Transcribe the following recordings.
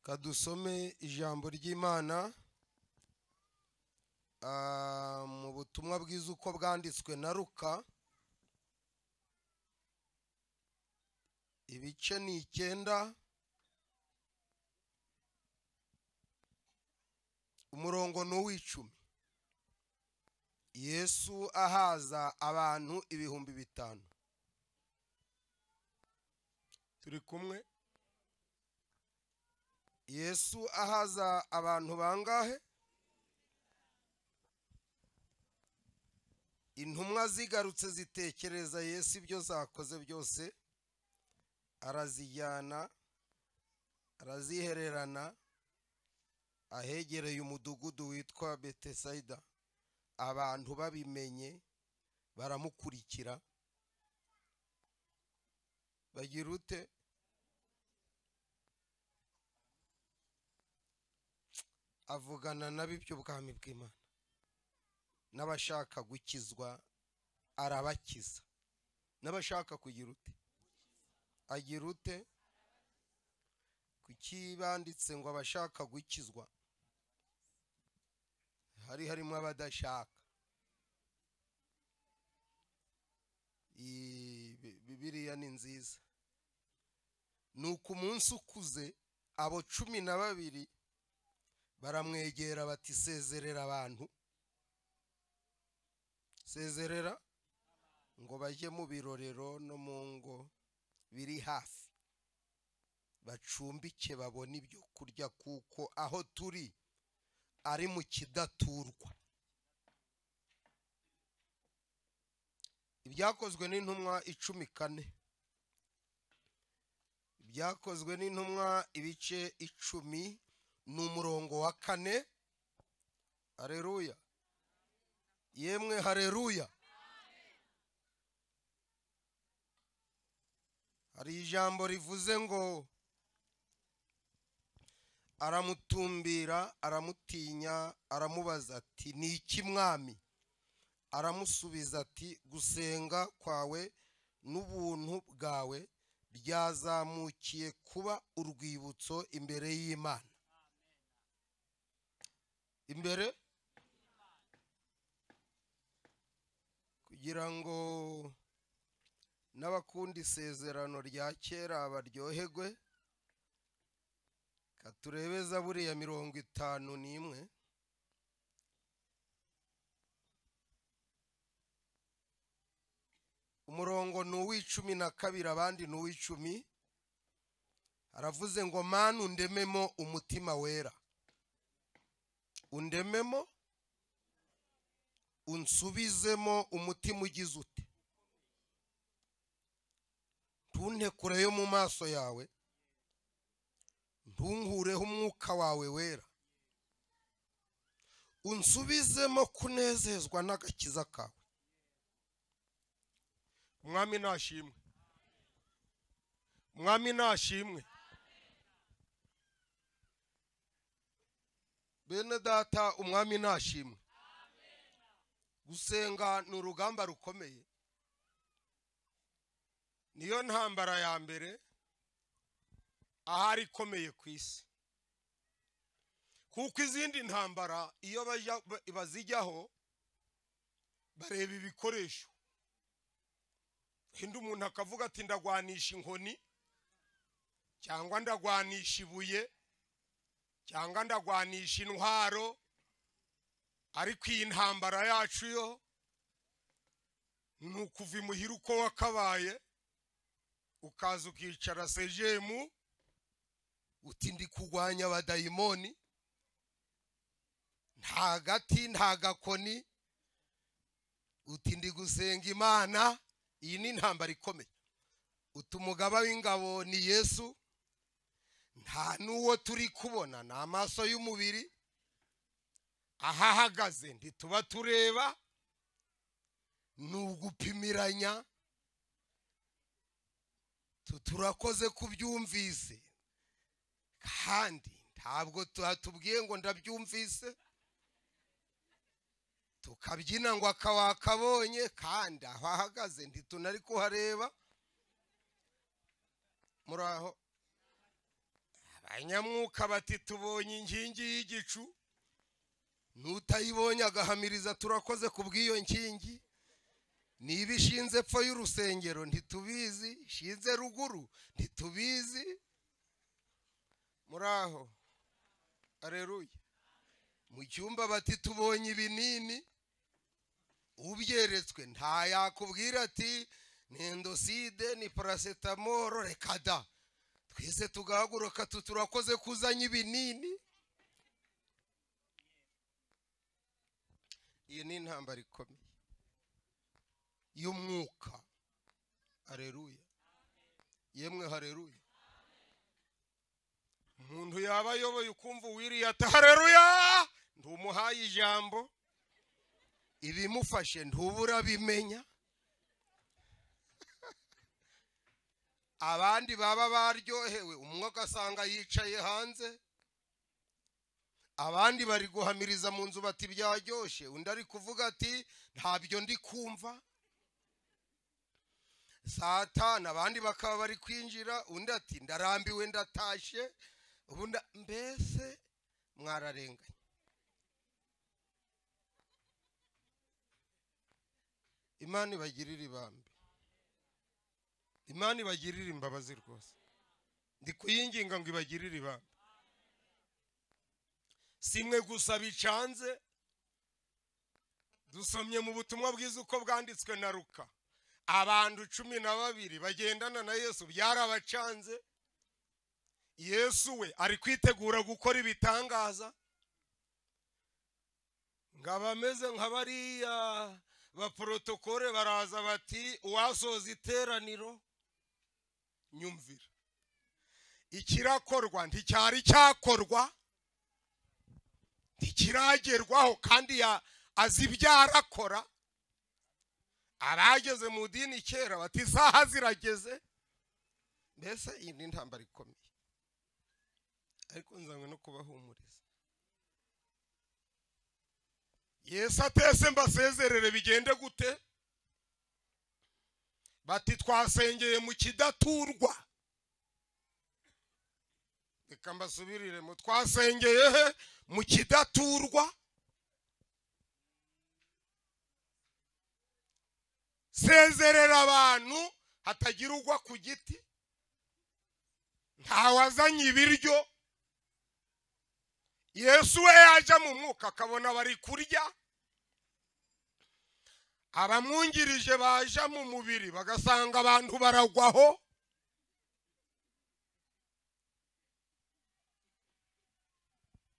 Kadusome ijambo ry'Imana mu butumwa bwiza uko bwanditswe na Luka, ibice ni 9, umurongo ni uw'icumi. Yesu ahaza abantu 5000. Turi kumwe? Yesu ahaza abantu bangahe? Intumwa zigarutse zitekereza Yesu ibyo zakoze byose, arazijyana arazihererana ahegereye umudugudu witwa Betesayida. Abantu babimenye baramukurikira, bagira ute? Avugana nabo iby'ubwami bw'Imana, n'abashaka gukizwa arabakiza, n'abashaka kugira ute? Agira ute? Kuki banditse ngo abashaka gukizwa? Hari harimo abadashaka. Bibiliya ni nziza. Nuko umunsi ukuze abo 12 baramwegera bati sezerera abantu, sezerera ngo bajye mu birorero no mu ngo biri hafi, bacumbike babone ibyo kurya, kuko aho turi ari mu kidaturwa. Ibyakozwe n'intumwa 14. Ibyakozwe n'intumwa ibice 10 ni umurongo wa 4. Haleluya. Yemwe haleluya. Hari ijambo rivuze ngo aramutumbira, aramutinya, aramubaza ati ni iki mwami? Aramusubiza ati gusenga kwawe n'ubuntu bwawe byazamukiye kuba urwibutso imbere y'Imana. Imbere, kugira ngo n'abakunda isezerano rya kera baryoherwe, katurebe Zaburi ya 51. Umurongo ni uw'12, abandi ni uw'10. Aravuze ngo Mana undememo umutima wera, undememo, unsubizemo umutima ugize ute, ntunte kure yo mu maso yawe, ntunkureho umwuka wawe wera, unsubizemo kunezezwa n'agakiza kawe. Umwami nashimwe. Umwami nashimwe. Bene data, umwami nashimwe. Gusenga ni urugamba rukomeye, niyo ntambara ya mbere ahari ikomeye ku isi, kuko izindi ntambara iyo bazijyaho bareba ibikoresho. Hindi umuntu akavuga ati ndagwanisha inkoni, cyangwa ndagwanisha ibuye, cyangwa ndagwanisha intwaro, ariko iyi ntambara yacu yo ni ukuva imuhira uko wakabaye, ukaza ukicara sejemu uti ndi kurwanya abadayimoni, nta gati nta gakoni, uti ndi gusenga Imana. Iyi ni intambara ikomeye. Uti umugaba w'ingabo ni Yesu, nta n'uwo turi kubona, ni amaso y'umubiri, ahahagaze ntituba tureba, ni ugupimiranya. Turakoze kubyumvise, kandi ntabwo tuhatubwiye ngo ndabyumvise, tukabyina ngo akawakabonye, kandi aho ahagaze ntitunari kuhareba. Muraho Abanyamwuka bati tubonye inkingi y'igicu, n'utayibonye agahamiriza turakoze ku bw'iyo nkingi. Niba ishinze epfo y'urusengero ntitubizi, ishinze ruguru ntitubizi. Muri aho, areruya. Mu cyumba bati tubonye ibinini, ubyeretswe nta yakubwira ati ni endoside ni paracetamol, reka da. Twese tugahaguruka turakoze kuzanya ibinini. Iyi ni intambara ikomeye y'umwuka. Areruya, yemwe hareruya. Umuntu yaba ayoboye ukumva uwiriye ati hareruya, ntumuhaye ijambo, ibimufashe ntubura bimenya. Abandi baba baryohewe, umwe agasanga yicaye hanze, abandi bari guhamiriza mu nzu bati byaryoshe, undi ari kuvuga ati ntabyo ndi kumva. Saa tanu abandi bakaba bari kwinjira, undi ati ndarambiwe ndatashe, ubundi mbese mwararenganye. Imana ibagirire ibambe, Imana ibagirire imbabazi rwose. Ndi kuyinginga ngo ibagirire ibambe. Simwe gusa bicanze, dusomye mu butumwa bwiza uko bwanditswe na Luka, abantu 12 bagendana na Yesu byarabacanze. Yesu we ari kwitegura gukora ibitangaza, ngabameze nka bariya ba protokole baraza bati uwasoza iteraniro nyumvira, ikirakorwa nticyari cyakorwa, ntikiragerwaho, kandi azi ibyarakora. Abageze mu dini kera bati isaha zirageze. Mbese iyi ni intambara ikomeye, ariko nzanywe no kubahumuriza. Yesu atese mbasezerere bigende gute? Bati twasengeye mu kidaturwa. Reka mbasubiriremo, twasengeye he? Mu kidaturwa. Sezerera abantu hatagira ugwa ku giti, ntawazanye ibiryo. Yesu we yaje mu mwuka akabona bari kurya, abamwungirije baje mu mubiri bagasanga abantu baragwaho.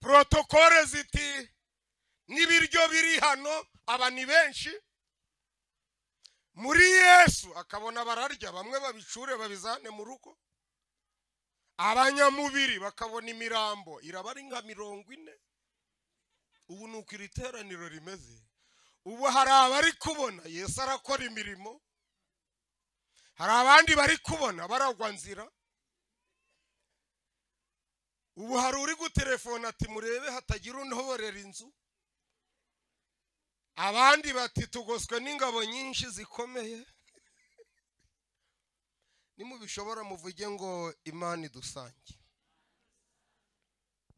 Protokole ziti n'ibiryo biri hano, aba ni benshi. Muri Yesu akabona bararya, bamwe babicure babizane mu rugo. Abanyamubiri bakabona imirambo iraba ari nka 40. Ubu nuko iri teraniro rimeze. Ubu hari abari kubona Yesu arakora imirimo, hari abandi bari kubona baragwa nzira. Ubu hari uri gutelefona ati murebe hatagira untoborera inzu, abandi bati tugoswe n'ingabo nyinshi zikomeye. Nimubishobora muvuge ngo Imana idusange,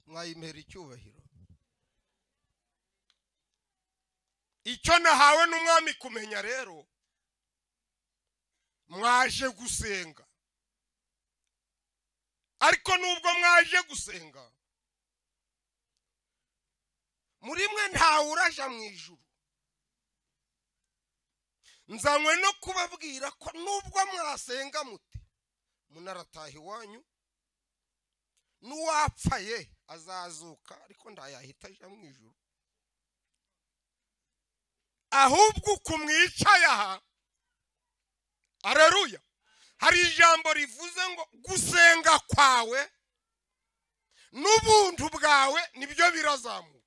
mwayimpera icyubahiro. Icyo nahawe n'umwami kumenya rero, mwaje gusenga, ariko nubwo mwaje gusenga muri mwe ntawe uraja mu ijuru. Nzanywe no kubabwira ko nubwo mwasenga mute, munarataha iwanyu, n'uwapfaye azazuka, ariko ntayahita aja mu ijuru. Ahubwo kumwicaye aha, areruya, hari ijambo rivuze ngo gusenga kwawe n'ubuntu bwawe nibyo birazamuka.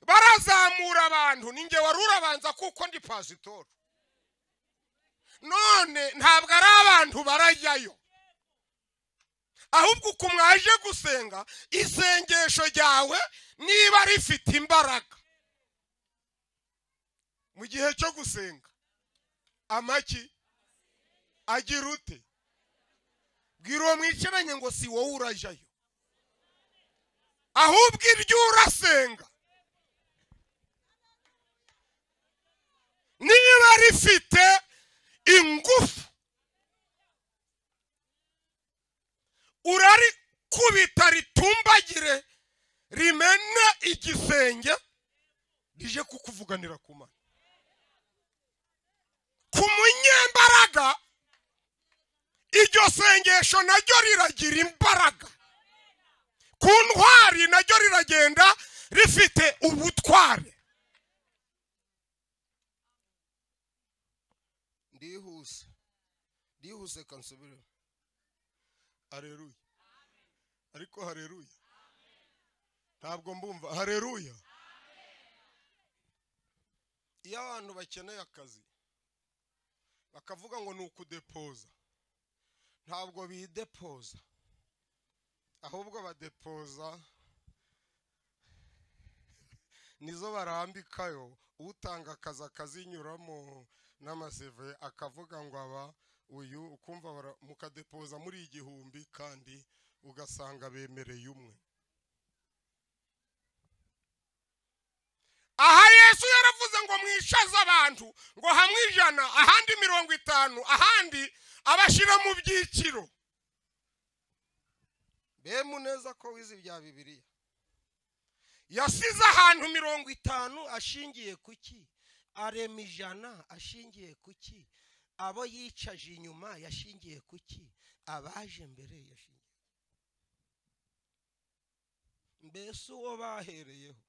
Barazamura abantu, ninjye wari urabanza kuko ndi pasitori. None ntabwo ari abantu barajyayo, ahubwo uko mwaje gusenga, isengesho ryawe niba rifite imbaraga mu gihe cyo gusenga, amaki agira ute? Bwira uwo mwicaranye ngo si wowe urajyayo, ahubwo ibyo urasenga niba rifite ingufu urarikubita ritumbagire rimena igisenge rije kukuvuganira ku Mana. Ku munyembaraga iryo sengesho naryo riragira imbaraga, ku ntwari naryo riragenda rifite ubutware. Ndihuse ndihuse kansubire. Haleluya. Ariko haleluya ntabwo mbumva. Haleluya. Iyo abantu bakeneye akazi bakavuga ngo ni ukudepoza, ntabwo bidepoza, ahubwo badepoza nizo barambikayo. Utanga akazi akazinyuramo n'amaseve akavuga ngo aba uyu, ukumva mukadepoza muri 1000 kandi ugasanga bemereye umwe. Aha Yesu yaravuze ngo mwishaze abantu, ngo hamwe 100, ahandi 50, ahandi abashira mu byiciro. Bemu neza ko wize ibya Bibiliya. Yasize ahantu 50 ashingiye kuki? Arema 100 ashingiye kuki? Abo yicaje inyuma yashingiye kuki? Abaje mbere yashingiye. Mbese uwo bahereyeho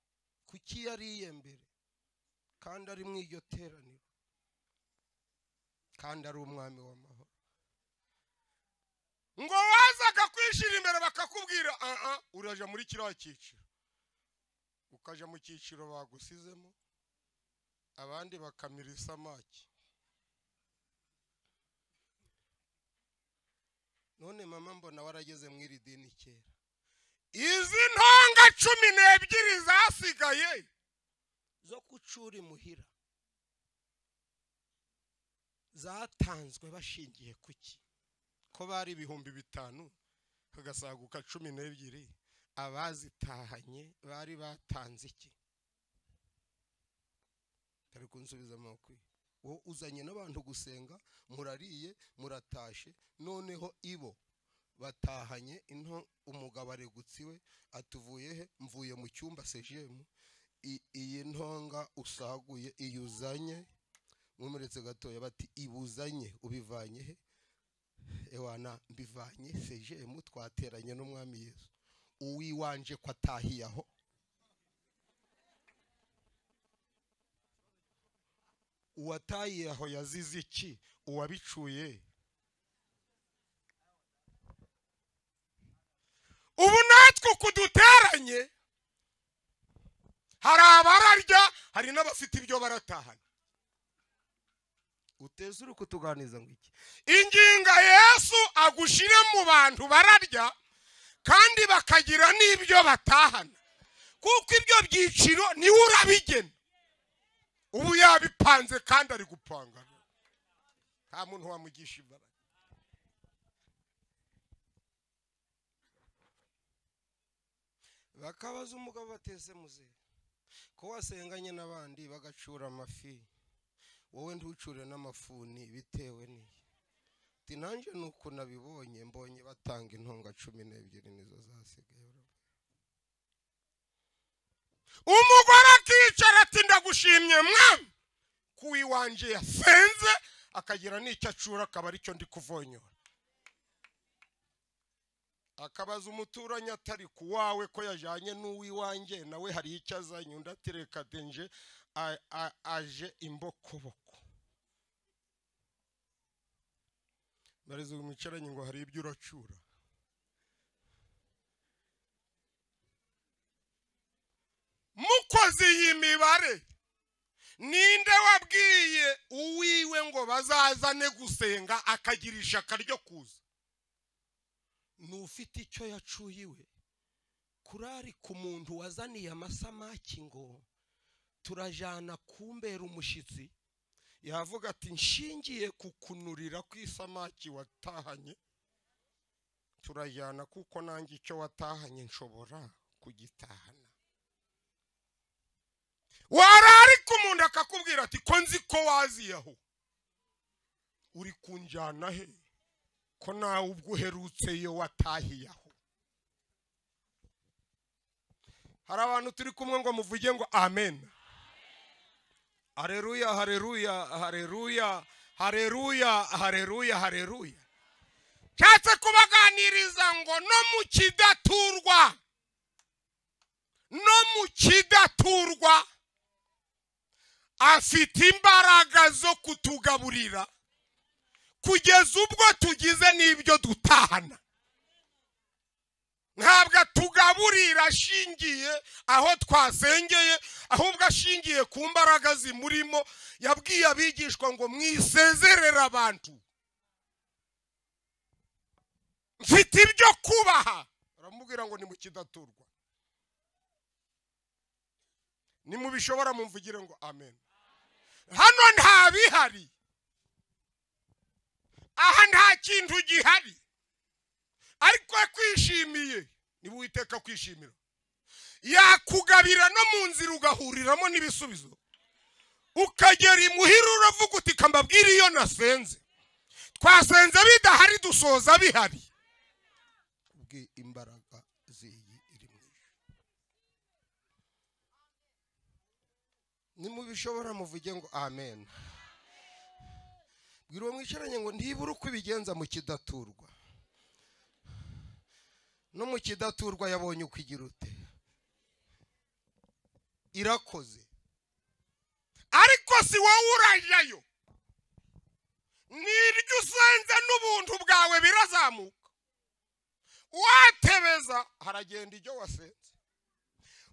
kuki yariye mbere kandi ari mu iryo teraniro kandi ari umwami w'amahoro? Ngo wazaga kwishira imbere bakakubwira uraja muri kiriya cyiciro, ukaja mu cyiciro bagusizemo, abandi bakamira isamaki. None mama mbona warageze mu iri dini kera. Izi ntonga 12 zasigaye zo kucura imuhira zatanzwe bashingiye kuki? Ko bari 5000 hagasaguka 12, abazitahanye bari batanze iki? Tari kunsubiza amakwi. Wowe uzanye n'abantu gusenga, murariye muratashe, noneho ibo batahanye into. Umugabo aregutsiwe atuvuye he? Mvuye mu cyumba sejemu. Iyi ntonga usaguye iyuzanye, mumuretse gatoya bati ibuzanye ubivanye he? Ewana mbivanye sejemu, twateranye n'umwami Yesu. Uwiwanje ko atahiye aho. Uwatahiye aho yazize iki? Uwabicuye. Ubu natwe kuduteranye hari abararya, hari n'abafite ibyo baratahana. Uteze uri kutuganiza ngo iki? Inginga Yesu agushire mu bantu bararya kandi bakagira n'ibyo batahana, kuko ibyo byiciro niwe urabigena. Ubu yabipanze kandi ari gupanga, nta muntu wamugisha imbabazi. Bakabaza umugabo bateze muze ko wasenganye n'abandi bagacura amafi, wowe ntucure n'amafuni bitewe n'iyi? Ati nanjye nuko nabibonye, mbonye batanga intonga 12 nizo zasigaye. Umugore akicara ati ndagushimye mwami kuwiwanje yasenze akagira n'icyo acura, akaba aricyo ndi kuvonyora. Akabaza umuturanyi atari ku wawe ko yajanye n'uwiwanjye nawe hari icyo azanye, undi atereka denje aje imbokoboko. Bareze umwicaranye ngo hari ibyo uracura. Mukozi iyi mibare, ninde wabwiye uwiwe ngo bazazane gusenga akagira ishaka ryo kuza? Nufite icyo yacuyiwe kurari ku muntu wazaniye amasamaki ngo turajana kumbera umushitsi, yavuga ati nshingiye kukunurira kw'isamaki watahanye, Turajyana kuko nanjye icyo watahanye nshobora kugitahana. Wararika umuntu akakubwira ati ko nzi ko waziyeho, uri kunjyana he ko nawe ubwo uherutse iyo watahiye aho? Hari abantu turi kumwe ngo muvuge ngo amen. Haleluya, haleluya, haleluya, haleluya, haleluya, haleluya. Nshatse kubaganiriza ngo no mu kidaturwa, no mu kidaturwa afite imbaraga zo kutugaburira kugeza ubwo tugize n'ibyo dutahana. Ntabwo atugaburira ashingiye aho twasengeye, ahubwo ashingiye ku mbaraga zimurimo. Yabwiye abigishwa ngo mwisezerere abantu, mfite ibyo kubaha. Aramubwira ngo ni mu kidaturwa. Nimubishobora mumvugire ngo amen. Hano nta bihari, aha nta kintu gihari, ariko akwishimiye. Niba Uwiteka kwishimira, yakugabira no mu nzira ugahuriramo n'ibisubizo, ukagera imuhira uravuga uti kambabwira iyo nasenze. Twasenze bidahari, dusoza bihari. Kubwi imbaraga z'iyi iri mu ijuru. Nimubishobora muvuge ngo amen. Bwira uwo mwicaranye ngo ntibura uko ibigenza mu kidaturwa. No mu kidaturwa yabonye uko igira ute, irakoze. Ariko si wowe urajyayo, n'iryo usenze n'ubuntu bwawe birazamuka. Watebeza haragenda ibyo wasenze,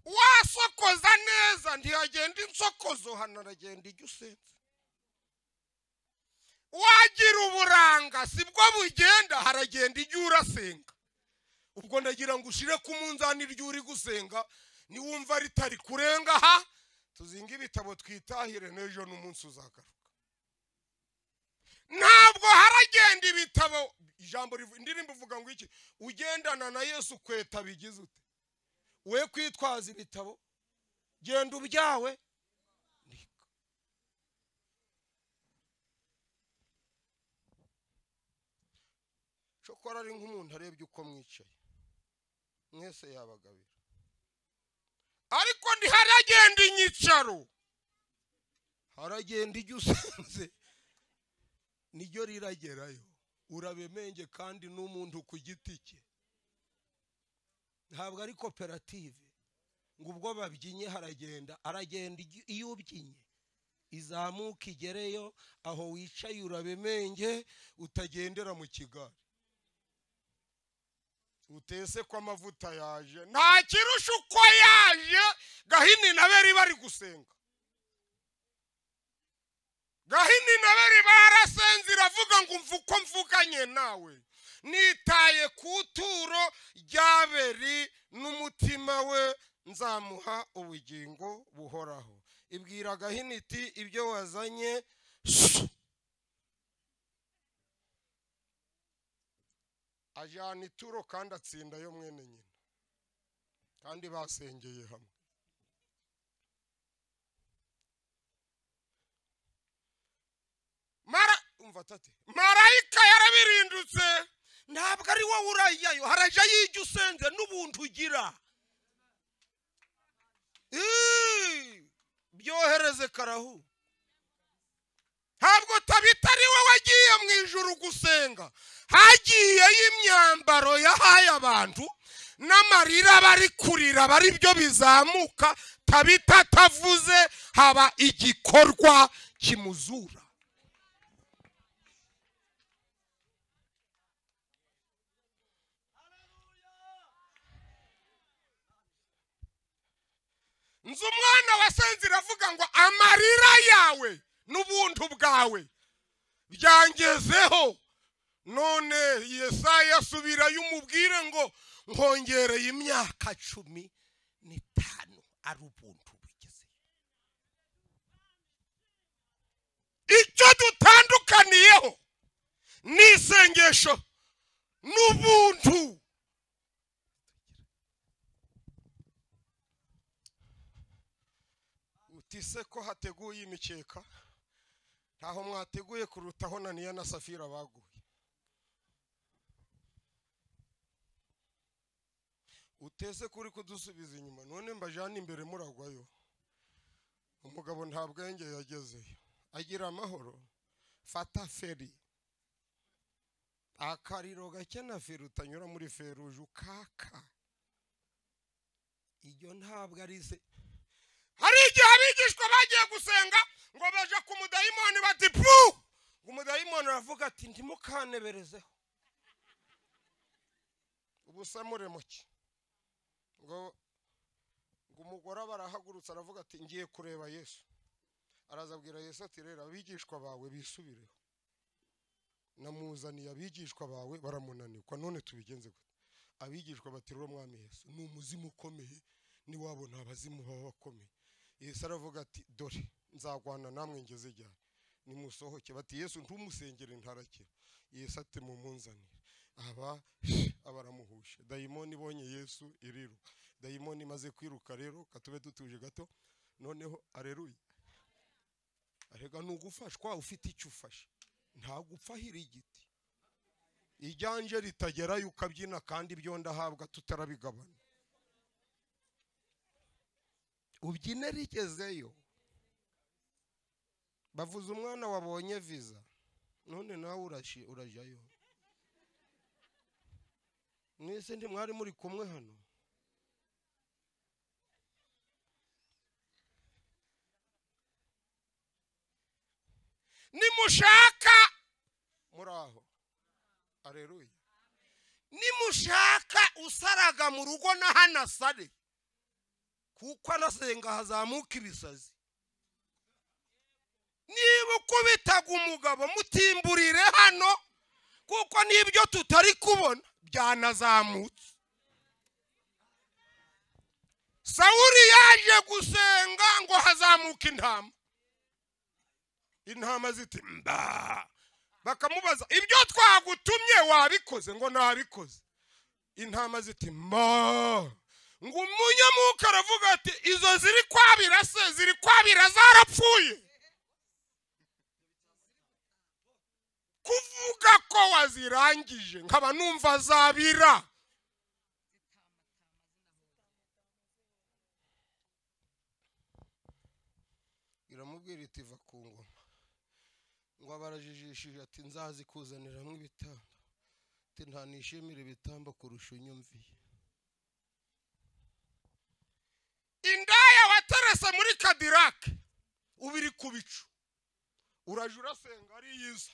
wasokoza neza ntihagenda insokozo, hano haragenda ibyo usenze. Wagira uburanga sibwo bugenda, haragenda ibyo urasenga. Ubwo ndagira ngo ushire ku munzani iryo uri gusenga, niwumva ritari kurenga ha, tuzinga ibitabo twitahire, n'ejo n'umunsi uzagaruka. Ntabwo haragenda ibitabo. Ijambo indirimbo ivuga ngo iki? Ugendana na Yesu kweta bigize ute? We kwitwaza ibitabo, genda ubyawe. Shokora ari nk'umuntu arebye uko mwicaye mwese yabagabira, ariko ntiharagenda inyicaro, haragenda ijya usenze niryo riragerayo. Urabemenge kandi n'umuntu ku giti cye, ntabwo ari koperative ngo ubwo babyinye haragenda. Aragenda iyo ubyinye izamuka igereyo aho wicaye, urabemenge utagendera mu kigare. Utese ko amavuta yaje, nta kirusha uko yaje. Gahini na Beri bari gusenga, Gahini na Beri barasenze, iravuga ngo umva uko mvuganye nawe, nitaye ku turo rya Beri n'umutima we, nzamuha ubugingo buhoraho. Ibwira Gahini iti ibyo wazanye ajyana ituro, kandi atsinda yo mwene nyina, kandi basengeye hamwe. Marayika yarabirindutse. Ntabwo ari wowe urajyayo, harajya yijya usenze n'ubuntu ugira. Byohereze karahu. Ntabwo Tabita ari we wagiye mu ijuru gusenga, hagiyeyo imyambaro yahaye abantu n'amarira bari kurira bari byo bizamuka. Tabita atavuze, haba igikorwa kimuzura. Nzi umwana wasenze iravuga ngo amarira yawe n'ubuntu bwawe byangezeho. None Yesaya asubirayo umubwire ngo nkongereye imyaka 15 ari ubuntu bugeze. Icyo dutandukaniyeho ni isengesho N'ubuntu. Utise ko hateguye imikeka, ntaho mwateguye kurutaho Ananiya na Safira baguye. Utese kuri kudusubiza inyuma, none mbajana imbere muragwayo. Umugabo nta bwenge yagezeyo, agira amahoro. Fata feri, akariro gake na feri utanyura muri feruje ukaka. Iyo ntabwo ari se. Hari igihe abigishwa bagiye gusenga ngo baje ku mudayimoni bati pu, ngo umudayimoni aravuga ati ntimukaneberezeho, ubusa muremuke. Ngo umugore barahagurutse aravuga ati ngiye kureba Yesu. Araza abwira Yesu ati rero abigishwa bawe bisubireho, namuzaniye abigishwa bawe baramunanirwa, none tubigenze gute? Abigishwa bati rero mwami Yesu ni umuzimu ukomeye, niwabona abazimu baba bakomeye. Yesu aravuga ati dore nzagwana namwe ngeze ryari, nimusohoke. Bati Yesu ntumusengere ntarakira. Yesu ati mumunzanire. Aba abaramuhushe. Dayimoni ibonye Yesu iriruka. Dayimoni imaze kwiruka rero katube dutuje gato, noneho areruye. Arega nugufashwa ufite icyo ufashe, nta gupfahira igiti. Ijyanje ritagerayo ukabyina kandi ibyo ndahabwa tutarabigabana. Ubyine rigezeyo. Bavuze umwana wabonye visa, none nawe urajayo. Mwese ndi mwari muri kumwe hano. Nimushaka muraho. Aleluya. Nimushaka usaraga mu rugo na hanasare, kuko anasenga hazamuka ibisazi. Niba ukubitaga umugabo mutimburire hano, kuko nibyo tutari kubona byanazamutse. Sawuli yaje gusenga ngo hazamuka intama. Intama ziti mba. Bakamubaza ibyo twagutumye wabikoze? Ngo nabikoze. Intama ziti mba. Ngo umunyamuka aravuga ati izo ziri kwabira se ziri kwabira zarapfuye. Kuvuga ko wazirangije nkaba numva zabira. Iramubwira iti va ku ngoma. Ngo abarajijishije ati nzazi kuzaniramo ibitambo, ati nta nishimira ibitambo kurusha unyumviye. Indaya waterese muri Cadillac ubiri ku bicu, uraje urasenga ari yiza.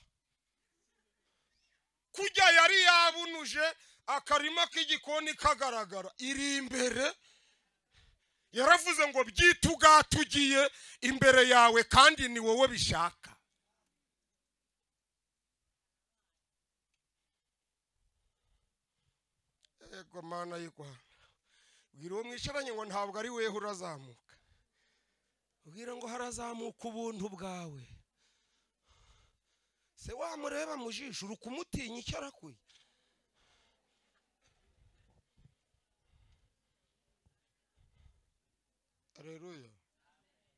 Kujya yari yabunuje akarima k'igikoni kagaragara iri imbere. Yaravuze ngo byitugatugiye imbere yawe kandi ni wowe bishaka. Ego mana y'Rwanda, bwira uwo mwicaranye ngo ntabwo ari weho urazamuka, ubwira ngo harazamuka ubuntu bwawe. Se wamureba mu jisho uri kumutinya icyo arakwiye. Haleluya.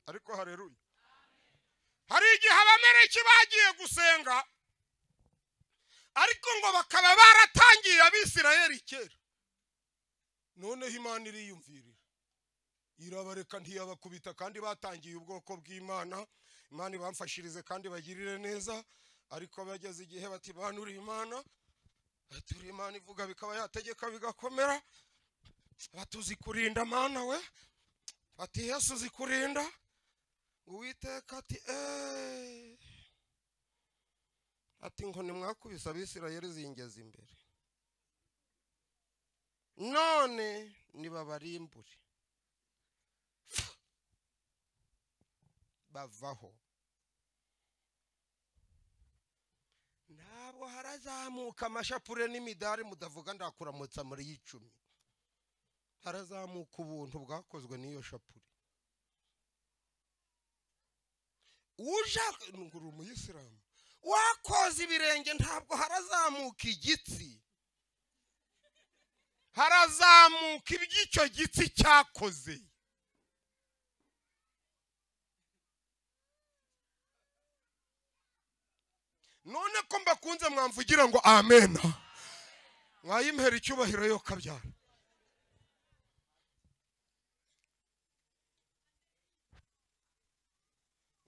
Ariko haleluya. Hari igihe abamereki bagiye gusenga, ariko ngo bakaba baratangiye Abisirayeli kera. Noneho Imana iriyumvirira, irabareka ntiyabakubita, kandi batangiye ubwoko bw'Imana. Imana ibamfashirize kandi bagirire neza. Ariko bageze igihe bati banura Imana, baturi Imana ivuga bikaba yategeka bigakomera, batuzi kurinda Mana we, bati Yesu uzi kurinda. Uwiteka ati ati ngo nimwakubise Abisirayeli zingeze imbere, none nibabarimbure. Bavaho. Ntabwo harazamuka amashapure n'imidari mudavuga ndakuramutsa muri y'icumi. Harazamuka ubuntu bwakozwe n'iyo shapure. Uja nguru umuyisilamu wakoze ibirenge, ntabwo harazamuka igitsi. Harazamuka iby'icyo gitsi cyakoze. None ko mbakunze mwamvugira ngo amen. Mwayimpera icyubahiro yo kabyara.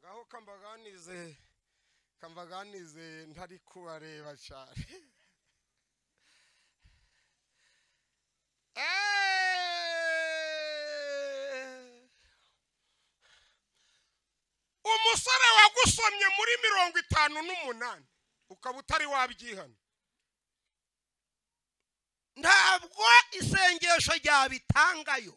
Ngaho kambaganize ntari kubareba cyane. Umusore wagusomye muri 58 ukaba utari wabyihana, ntabwo isengesho ryabitangayo.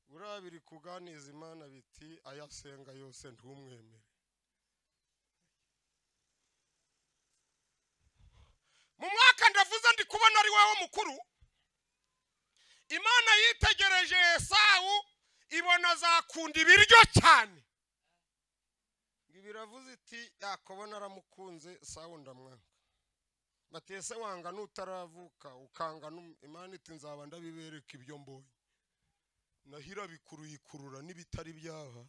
Urabiri kuganiza Imana biti ayasenga yose ntumwemere. Mu mwaka ndavuze ndi kubona ari wowe mukuru. Imana yitegereje Esawu ibona azakunda ibiryo cyane. Biravuze iti Yakobo naramukunze, Esawu ndamwanga. Batese wanga nutaravuka ukanga. Imana iti nzaba ndabibereka ibyo mbonye. Nahira bikuruyikurura n'ibitari byaba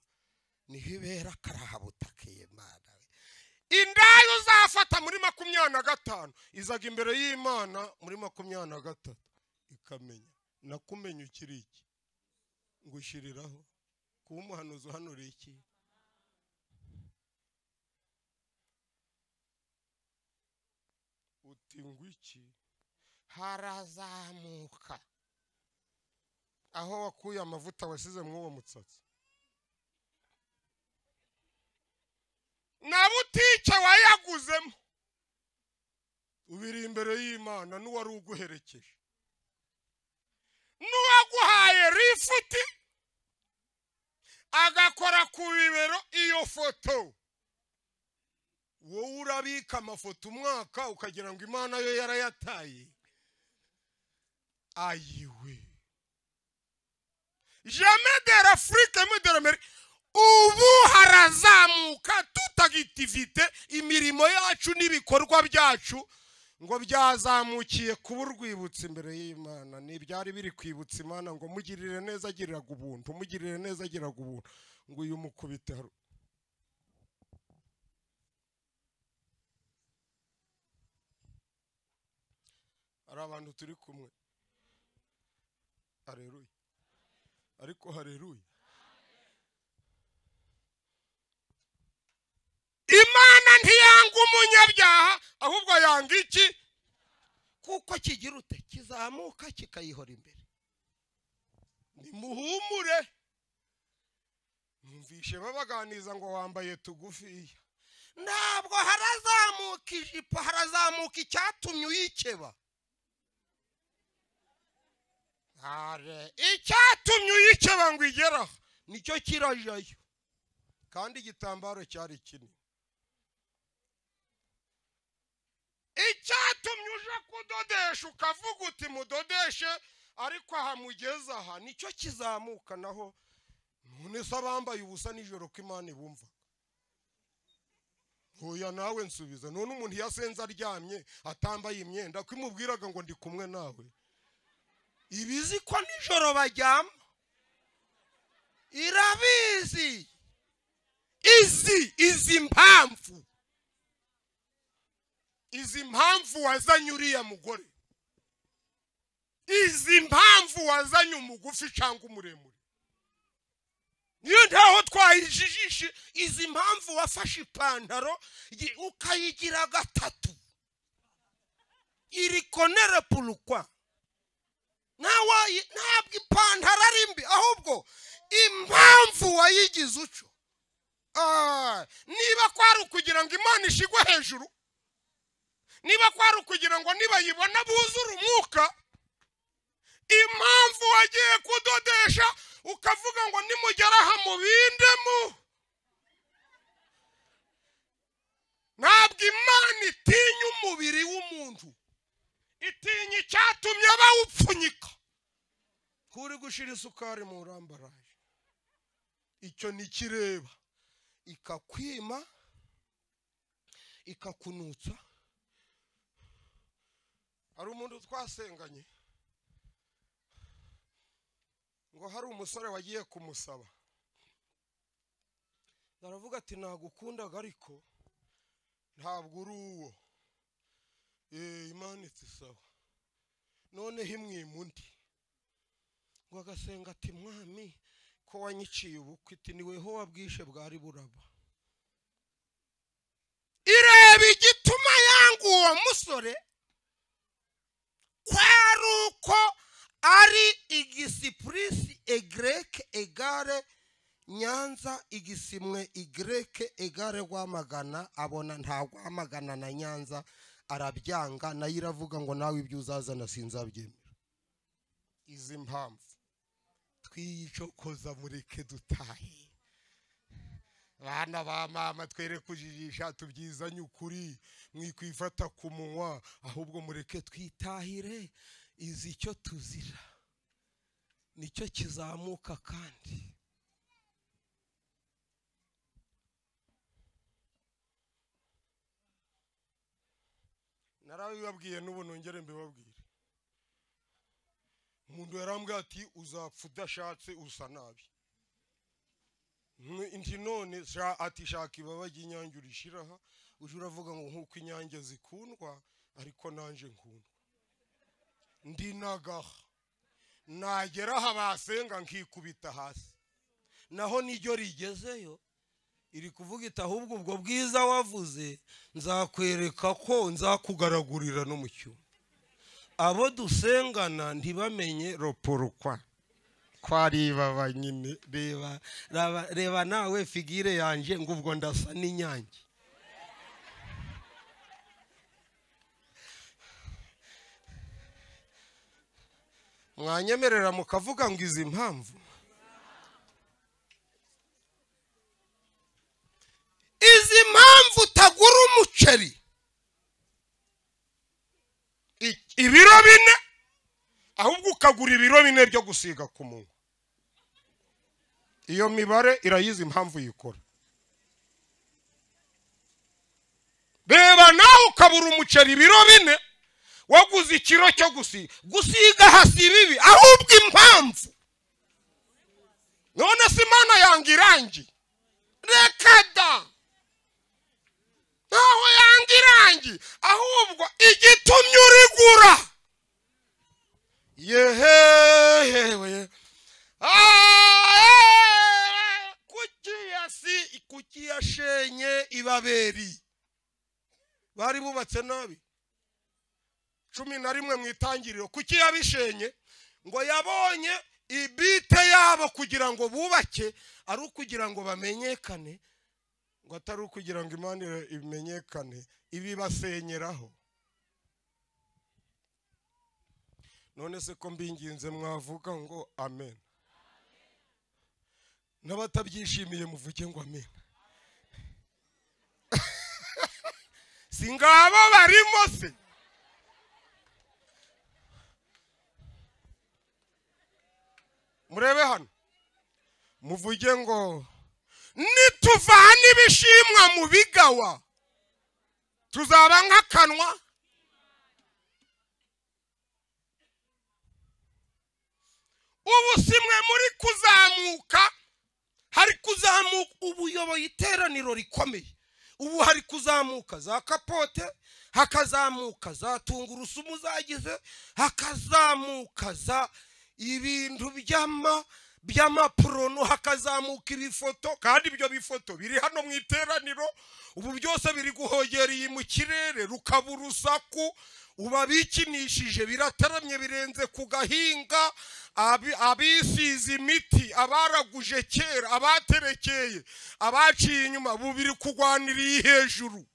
nihibera karahabutakeye Imana. Indayo uzafata muri 25 izaga imbere y'Imana muri 23 ikamenya nakumenya ukiri iki, ngushiriraho kuba umuhanuzi uhanura iki. Uti ngwiki harazamuka aho wakuye amavuta wasize mw'uwo mutsatsi na butike wayaguzemo, ubiri imbere y'Imana n'uwari uguherekeje n'uwaguhaye rifuti agakora ku bibero iyo foto. Wowe urabika amafoto umwaka ukagira ngo Imana yo yarayataye. Ayiwe, jamais de l'Afrique mais de l'Amérique. Ubu harazamuka tutagitivite, imirimo yacu n'ibikorwa byacu ngo byazamukiye kuba urwibutso imbere y'Imana. N'ibyari biri kwibutsa Imana ngo mugirire neza agiriraga ubuntu, mugirire neza agiriraga ubuntu, ngo uyu mukubite. Ari abantu turi kumwe. Haleluya. Ariko haleluya. Imana ntiyanga umunyabyaha, ahubwo yanga iki? Kuko kigira ute kizamuka kikayihora imbere. Nimuhumure. Numvishe babaganiza ngo wambaye tugufiya. Ntabwo harazamuka ijipo, harazamuka icyatumye uyikeba. Icyatumye uyikeba ngo igera nicyo kirajayo. Kandi igitambaro cyari kinini. Icyatumye uje kudodesha ukavuga uti mudodeshe, ariko aha mugeze aha nicyo kizamuka naho. None se abambaye ubusa nijoro ko Imana ibumva? Hoya nawe nsubiza. None umuntu yasenze aryamye atambaye imyenda ko imubwiraga ngo ndi kumwe nawe, ibizi ko nijoro baryama? Irabizi. Izi mpamvu, izi mpamvu wazanye uriya mugore, izi mpamvu wazanye umugufi cyangwa umuremure, niyo ntaho twayijijishe. Izi mpamvu wafashe ipantaro ukayigira gatatu, iri konere pulukwa. Ntabwo ipantaro ari mbi, ahubwo impamvu wayigize uco. Niba kwari ukugira ngo Imana ishigwe hejuru, niba kwari ukugira ngo nibayibona buzure umwuka, impamvu wagiye kudodesha ukavuga ngo nimugera aha mubindemo. Ntabwo Imana itinya umubiri w'umuntu, itinya icyatumye bawupfunyika. Kuri gushira isukari mu rambaraje, icyo nikireba, ikakwima, ikakunutsa. Hari umuntu twasenganye ngo hari umusore wagiye kumusaba, aravuga ati nagukundaga ariko ntabwo uri uwo. Imana iti sawa, noneho imwima undi. Ngo agasenga ati mwami ko wanyiciye ubukwe, iti ni weho wabwishe bwari buraba. Ireba igituma yanga uwo musore kwari uko ari igisipurisi egreke egare Nyanza igisimwe igreke egare Rwamagana, abona nta Rwamagana na Nyanza arabyanga, nayo iravuga ngo nawe ibyo uzazana sinzabyemera. Izi mpamvu twiyicokoza mureke dutahe. Bana ba mama twere kujijisha, tubyizanye ukuri, mwikwifata ku munwa, ahubwo mureke twitahire. Izi icyo tuzira nicyo kizamuka. Kandi narabibabwiye n'ubu nongere mbibabwire. Umuntu yarambwiye ati uzapfa udashatse usa nabi. Nti none ati shaka ibaba ry'inyange urishiraha, uje uravuga ngo nkuko inyange zikundwa ariko nanje nkundwa. Ndi nagaha nagera aha basenga nkikubita hasi, naho niryo rigezeyo iri kuvuga iti ahubwo ubwo bwiza wavuze nzakwereka ko nzakugaragurira no mu cyumba. Abo dusengana ntibamenye roporokwa kwari baba nyine. Reba reba nawe figire yanje ngo ubwo ndasa n'inyange. Mwanyemerera mukavuga ngo izi mpamvu, izi mpamvu utagura umuceri ibiro 4, ahubwo ukagura ibiro 4 byo gusiga ku munwa. Iyo mibare irayizi impamvu yikora. Reba nawe ukabura umuceri ibiro 4 waguze ikiro cyo gusiga. Gusiga hasi bibi, ahubwo impamvu. None se Imana yanga irangi? Reka da, ntaho yanga irangi, ahubwo igitumye urigura. Yehehewe kuki yashenye ibaberi bari bubatse nabi 11 mu itangiriro. Kuki yabishenye? Ngo yabonye ibite yabo kugira ngo bubake ari ukugira ngo bamenyekane, ngo atari ukugira ngo Imana imenyekane, ibibasenyeraho. None se ko mbinginze mwavuga ngo amen, n'abatabyishimiye muvuge ngo amen. Singabo barimo se? Murebe hano muvuge ngo nituvana ibishimwa mu bigawa tuzaba nk'akanwa. Ubu simwe muri kuzamuka, hari kuzamuka ubuyoboye iteraniro rikomeye. Ubu hari kuzamuka za kapote, hakazamuka za tungurusumu zagize, hakazamuka za ibintu by'amaprono, hakazamuka ibifoto. Kandi ibyo bifoto biri hano mu iteraniro ubu byose biri guhogera iyi mu kirere, rukaba urusaku. Uba bikinishije birataramye birenze ku gahinga. Abisize imiti, abaraguje kera, abaterekeye, abaciye inyuma, bubiri kugwaniriye hejuru.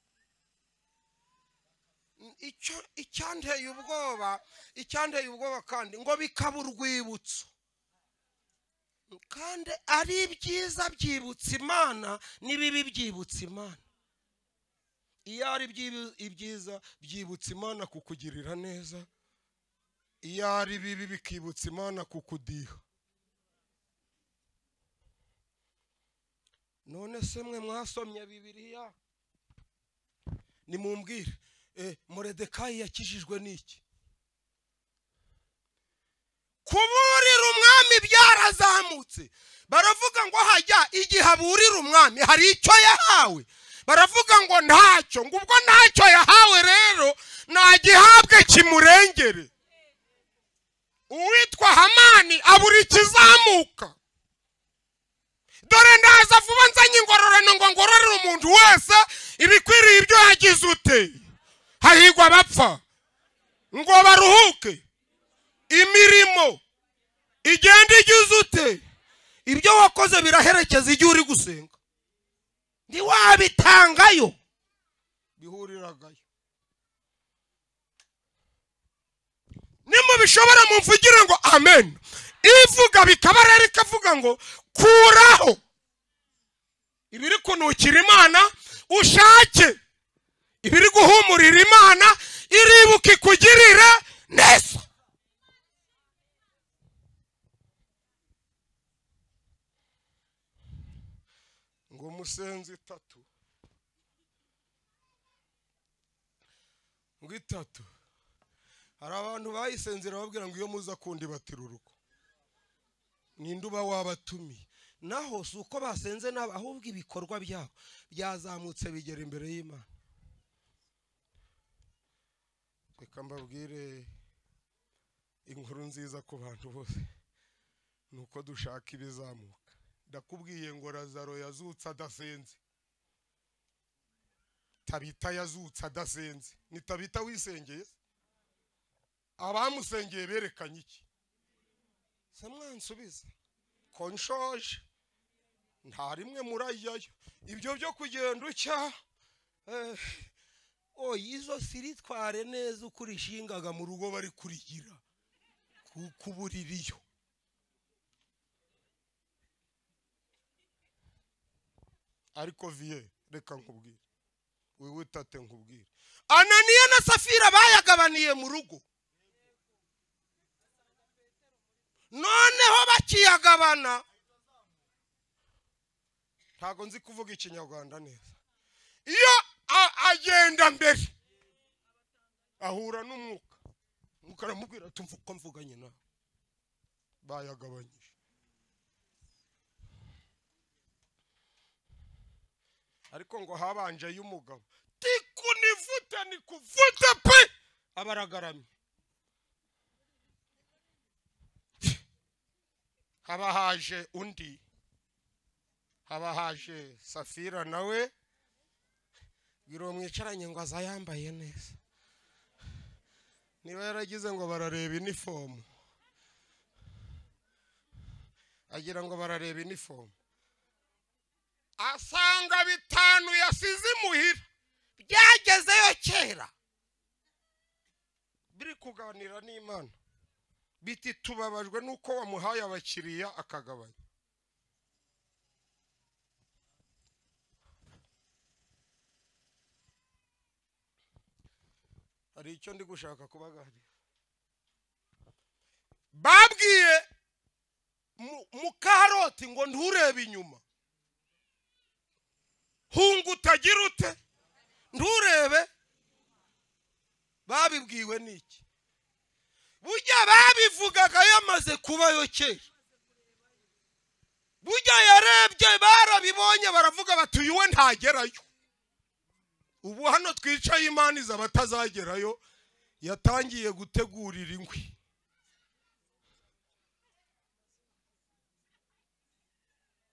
Icyanteye ubwoba, icyanteye ubwoba kandi ngo bikaba urwibutso, kandi ari ibyiza byibutsa Imana n'ibibi byibutsa Imana. Iyo ari ibyiza byibutsa Imana kukugirira neza, iyo ari bibi bikibutsa Imana kukudiha. None se mwe mwasomye Bibiliya, nimumbwire, Moridekayi yakijijwe n'iki? Kuburira umwami byarazamutse. Baravuga ngo hajya igihe aburira umwami hari icyo yahawe. Baravuga ngo ntacyo, ngo ubwo ntacyo yahawe rero nagihabwe kimurengere. Uwitwa Hamani abura ikizamuka. Dore ndaza vuba nzanye ingororano ngo ngororere umuntu wese ibikwiriye ibyo yagize ute. Hahigwa abapfa ngo baruhuke, imirimo igenda igize ute. Ibyo wakoze biraherekeza igihe uri gusenga, ntiwabitangayo, bihuriragayo. Nimubishobora mumvugire ngo amen. Ivuga bikaba rero ikavuga ngo kuraho ibiri kunukira Imana, ushake ibiri guhumurira Imana, iribuka ikugirire neza. Ngo musenze itatu, ngo itatu. Hari abantu bayisenzera babwira ngo iyo muza kundi batira urugo, ninde uba wabatumiye? Naho si uko basenze nabo, ahubwo ibikorwa byabo byazamutse bigera imbere y'Imana. Reka mbabwire inkuru nziza ku bantu bose, nuko dushaka ibizamuka. Ndakubwiye ngo Lazaro yazutse adasenze, Tabita yazutse adasenze. Ni Tabita wisengeye? Abamusengeye berekanye iki? Se mwansubiza ko nshoje, nta rimwe murajyayo. Ibyo byo kugenda ucya izo siritware neza uko urishingaga mu rugo bari kurigira kubuririyo. Ariko vie reka nkubwire, wewe tate nkubwire, Ananiya na Safira bayagabaniye mu rugo, noneho bakiyagabana. Ntago nzi kuvuga ikinyarwanda neza. Iyo agenda mbere ahura n'umwuka, umwuka aramubwira ati mvuga uko mvuganye nawe. Bayagabanyije. Ariko ngo habanje y'umugabo tikunivute nikuvute pe, abaragaramye. Haba haje undi, haba haje Safira nawe bwira mwicaranye ngo azayambaye neza. Niba yaragize ngo barareba inifomu, agira ngo barareba inifomu, asanga bitanu yasize imuhira byagezeyo kera, biri kuganira n'Imana biti tubabajwe nuko wamuhaye abakiriya akagabanya. Hari icyo ndi gushaka kubaganira. Babwiye mukaroti ngo nturebe inyuma, hunga utagira ute, nturebe. Babibwiwe n'iki? Burya babivugaga yamaze kubayo kera. Burya yarebye barabibonye baravuga bati uyu we ntagerayo. Ubu hano twicaye Imana iza batazagerayo, yatangiye gutegurira inkwi.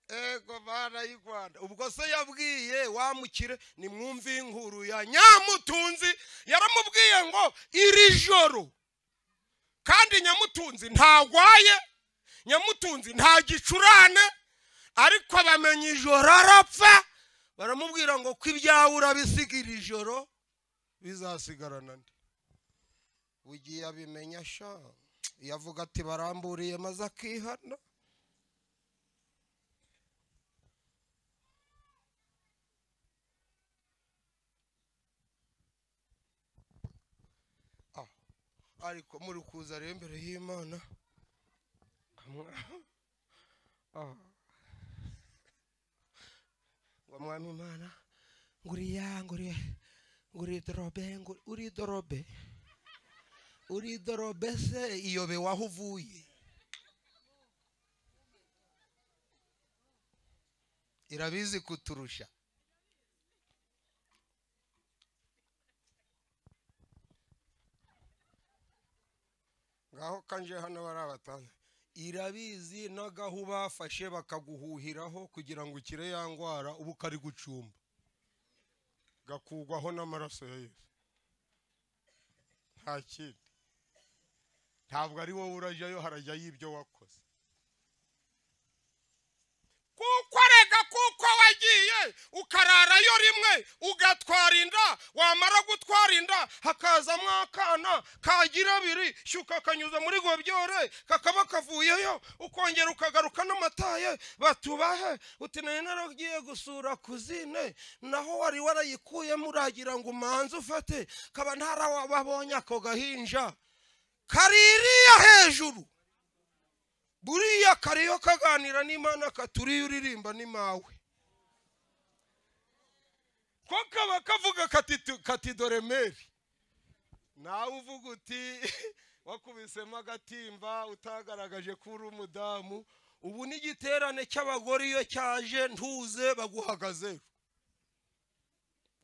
Ego bana y'u Rwanda. Ubwo se yabwiye wamukire nimwumve inkuru ya Nyamutunzi, yaramubwiye ngo iri joro. Kandi Nyamutunzi ntagwaye, Nyamutunzi nta gicurane, ariko bamenye ijoro arapfa. Baramubwira ngo ko ibyawe urabisigira ijoro bizasigarana nde? Ugiye abimenya sha, yavuga ati baramburiye maze akihana. Ariko muri kuza rero imbere y'Imana, ngo mwami Imana nguriya nguriya nguri dorobe uri dorobe uri dorobe se iyobe waho uvuye. Irabizi kuturusha. Ngaho kanje hano barabatana. Irabizi n'agahu bafashe bakaguhuhiraho kugira ngo ukire ya ngwara ubu kari gucumba. Gakugwaho n'amaraso ya Yesu. Nta kindi. Ntabwo ari wowe urajyayo, harajyayo ibyo wakoze. Kuko rega kuko wagiye ukararayo rimwe ugatwara inda, wamara gutwara inda hakazamo akana kagira abiri, shyuka kanyuza muri gobyore kakaba kavuyeyo, ukongera ukagaruka n'amataye batubahe uti nari naragiye gusura kuzine, naho wari warayikuyemo uragira ngo umanze ufate, kaba ntarawabonye ako gahinja kaririya hejuru. Buriya kariyo kaganira n'Imana katuriye uririmba ni mawe. Ko kaba kavuga kati dore Meri. Nawe uvuga uti wakubisemo agatimba utagaragaje ko uri umudamu. Ubu n'igiterane cy'abagore iyo cyaje ntuze baguhagaze.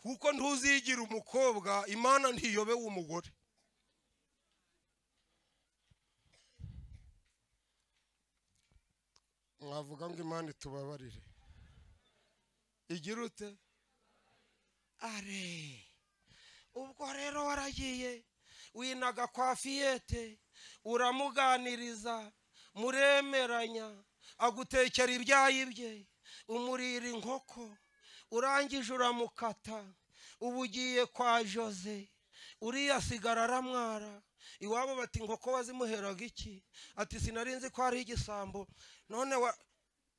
Kuko ntuzigira umukobwa, Imana ntiyobewe umugore. Mwavuga ngo Imana itubabarire. Igira ute? Are. Ubwo rero waragiye winaga kwa fiyete, uramuganiriza, muremeranya, agutekera ibyayi bye, umurira inkoko, urangije uramukata, ubu ugiye kwa Jose, uriya sigara aramwara. Iwabo bati inkoko wazimuheraga iki? Ati sinarinzi ko ari igisambo. None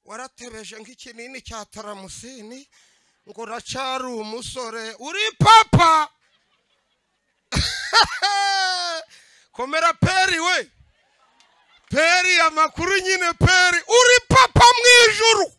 waratebeje nk'ikinini cya taramusini ngo uracari umusore uri papa. Komera peri we. Peri amakuru nyine peri uri papa mwijuru.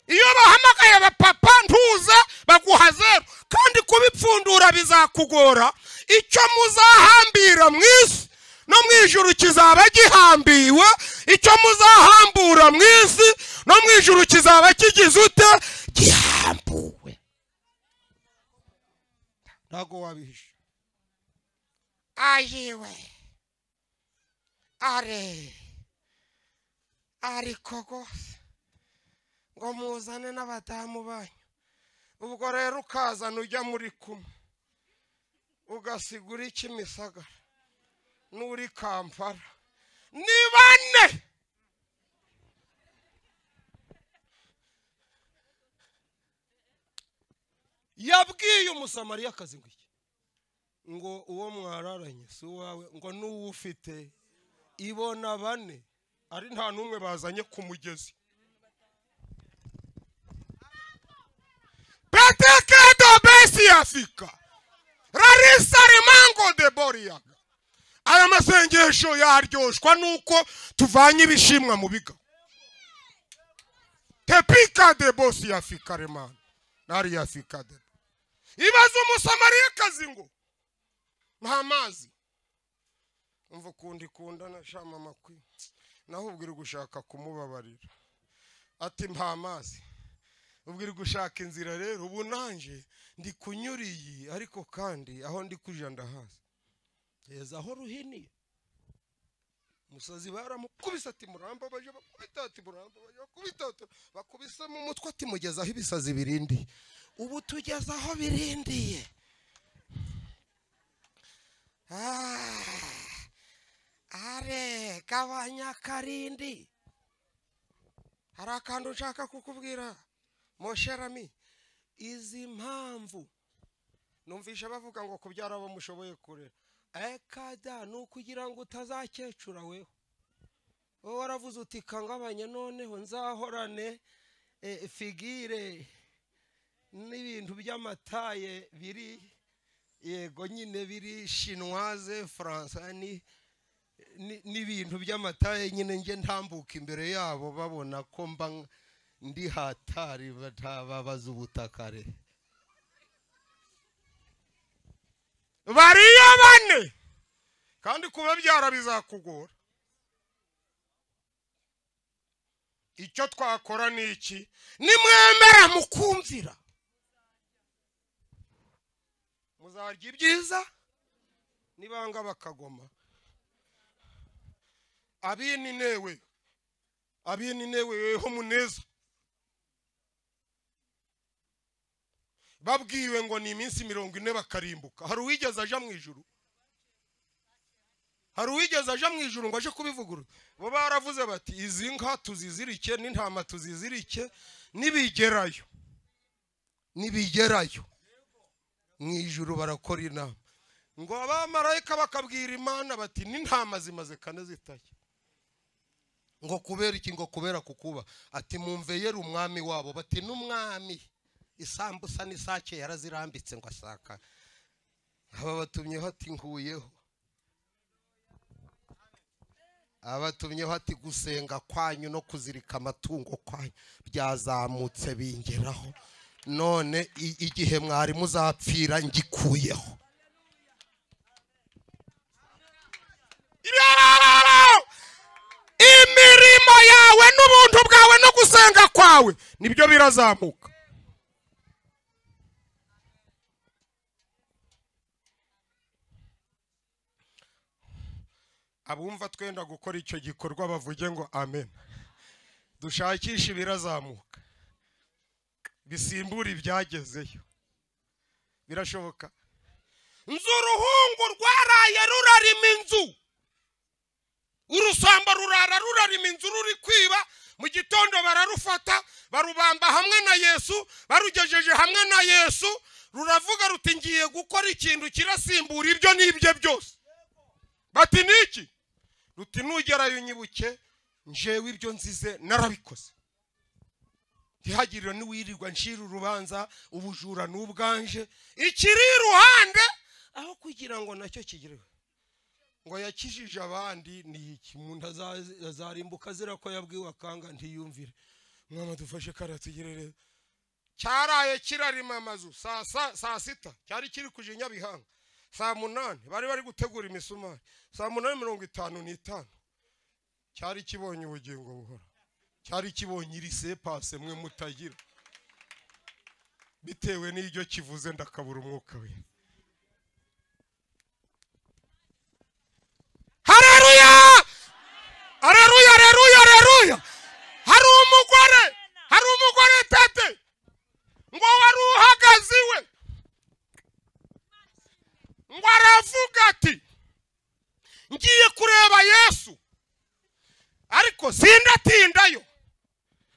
Iyo bahamagaye abapapa ntuze baguha zero, kandi kubipfundura bizakugora. Icyo muzahambira mu isi no mu ijuru kizaba gihambiwe, icyo muzahambura mu isi no mu ijuru kizaba kigize ute? Gihambuwe. Ntago wabihisha. Ayiwe are ariko gose ngo muzane n'abadamu banyu. Ubwo rero ukazana ujya muri kumwe ugasigura Kimisagara n'uri Kampala ni bane. Yabwiye Umusamariyakazi ngo iki? Ngo uwo mwararanye si uwawe, ngo n'uwo ufite ibona bane, ari nta n'umwe bazanye ku mugezi. Petekedo besi afika rarisa rimango de boriaga. Aya masengesho yaryoshwa nuko tuvanye ibishimwa mu biga. Tepika de bosi afika remana nari afika de. Ibaza Umusamariyakazi ngo nta mazi. Umva kundi kunda na shama makwi. Naho ubwira gushaka kumubabarira. Ati mpa amazi. Ubwira gushaka inzira rero ubu nanje ndi kunyuriye, ariko kandi aho ndi kuja ndahazi. Heza aho ruhiniye. Musazi baramukubise ati muramba baje bakubita, ati muramba baje bakubita, bakubise mu mutwe ati mugeza aho ibisazi birindi. Ubu tugeza aho birindiye. Are gabanya karindi. Hari akantu nshaka kukubwira Mosherami. Izi mpamvu numvisha bavuga ngo kubyara abo mushoboye kurera, ekada ni ukugira ngo utazakecura weho. Wowe waravuze uti kangabanye noneho nzahorane figire n'ibintu by'amataye biri yego nyine biri chinoise français ni n'ibintu by'amataye nyine nge ntambuka imbere yabo babona ko mba ndi hatari batababaza ubutakare. Bariya bane kandi kubabyara bizakugora. Icyo twakora ni iki? Nimwemera mukumvira, muzarya ibyiza. Nibanga bakagoma, abini newe weho muneza. Babwiwe ngo ni iminsi 40 bakarimbuka. Hari uwigeze aja mu ijuru? Hari uwigeze aja mu ijuru ngo aje kubivugurura? Bo baravuze bati izi nka tuzizirike n'intama tuzizirike, nibigerayo mu ijuru barakora inama. Ngo abamarayika bakabwira Imana bati n'intama zimaze kane zitashye. Ngo kubera iki? Ngo kubera kukuba. Ati mumveyere umwami wabo. Bati n'umwami isambusa n'isake yarazirambitse ngo asaka. Aba batumyeho ati nkuyeho. Abatumyeho ati gusenga kwanyu no kuzirika amatungo kwanyu byazamutse bingeraho, none igihe mwari muzapfira ngikuyeho. Imirimo yawe n'ubuntu bwawe no gusenga kwawe nibyo birazamuka. Abumva twenda gukora icyo gikorwa bavuge ngo amen. Dushakishe ibirazamuka bisimbura ibyagezeyo. Birashoboka. Nzu uruhungu rwaraye rurarima inzu, urusamba rurara rurarima inzu ruri kwiba. Mu gitondo bararufata barubamba hamwe na Yesu, barugejeje hamwe na Yesu ruravuga ruti ngiye gukora ikintu kirasimbura ibyo n'ibye byose. Bati niki? Ruti nugerayo unyibuke, njewe ibyo nzize narabikoze. Ntihagire n'uwirirwa nshira urubanza, ubujura n'ubwanje ikiri iruhande aho kugira ngo nacyo kigireho. Ngo yakijije abandi ni iki? Umuntu azarimbuka azira ko yabwiwe akanga ntiyumvire. Mwana dufashe karatugirere. Cyaraye kirarima amazu saa sita cyari kiri kuje Nyabihanga. Saa 8 bari gutegura imisumari. Saa 8:55 cyari kibonye ubugingo buhora. Cyari kibonye iri sepase mwe mutagira. Bitewe n'iryo kivuze ndakabura umwuka we. Haleluya! Haleluya, haleluya, haleluya! Hari umugore tate ngo wari uhagaze iwe, ngo aravuga ati ngiye kureba Yesu ariko sindatindayo,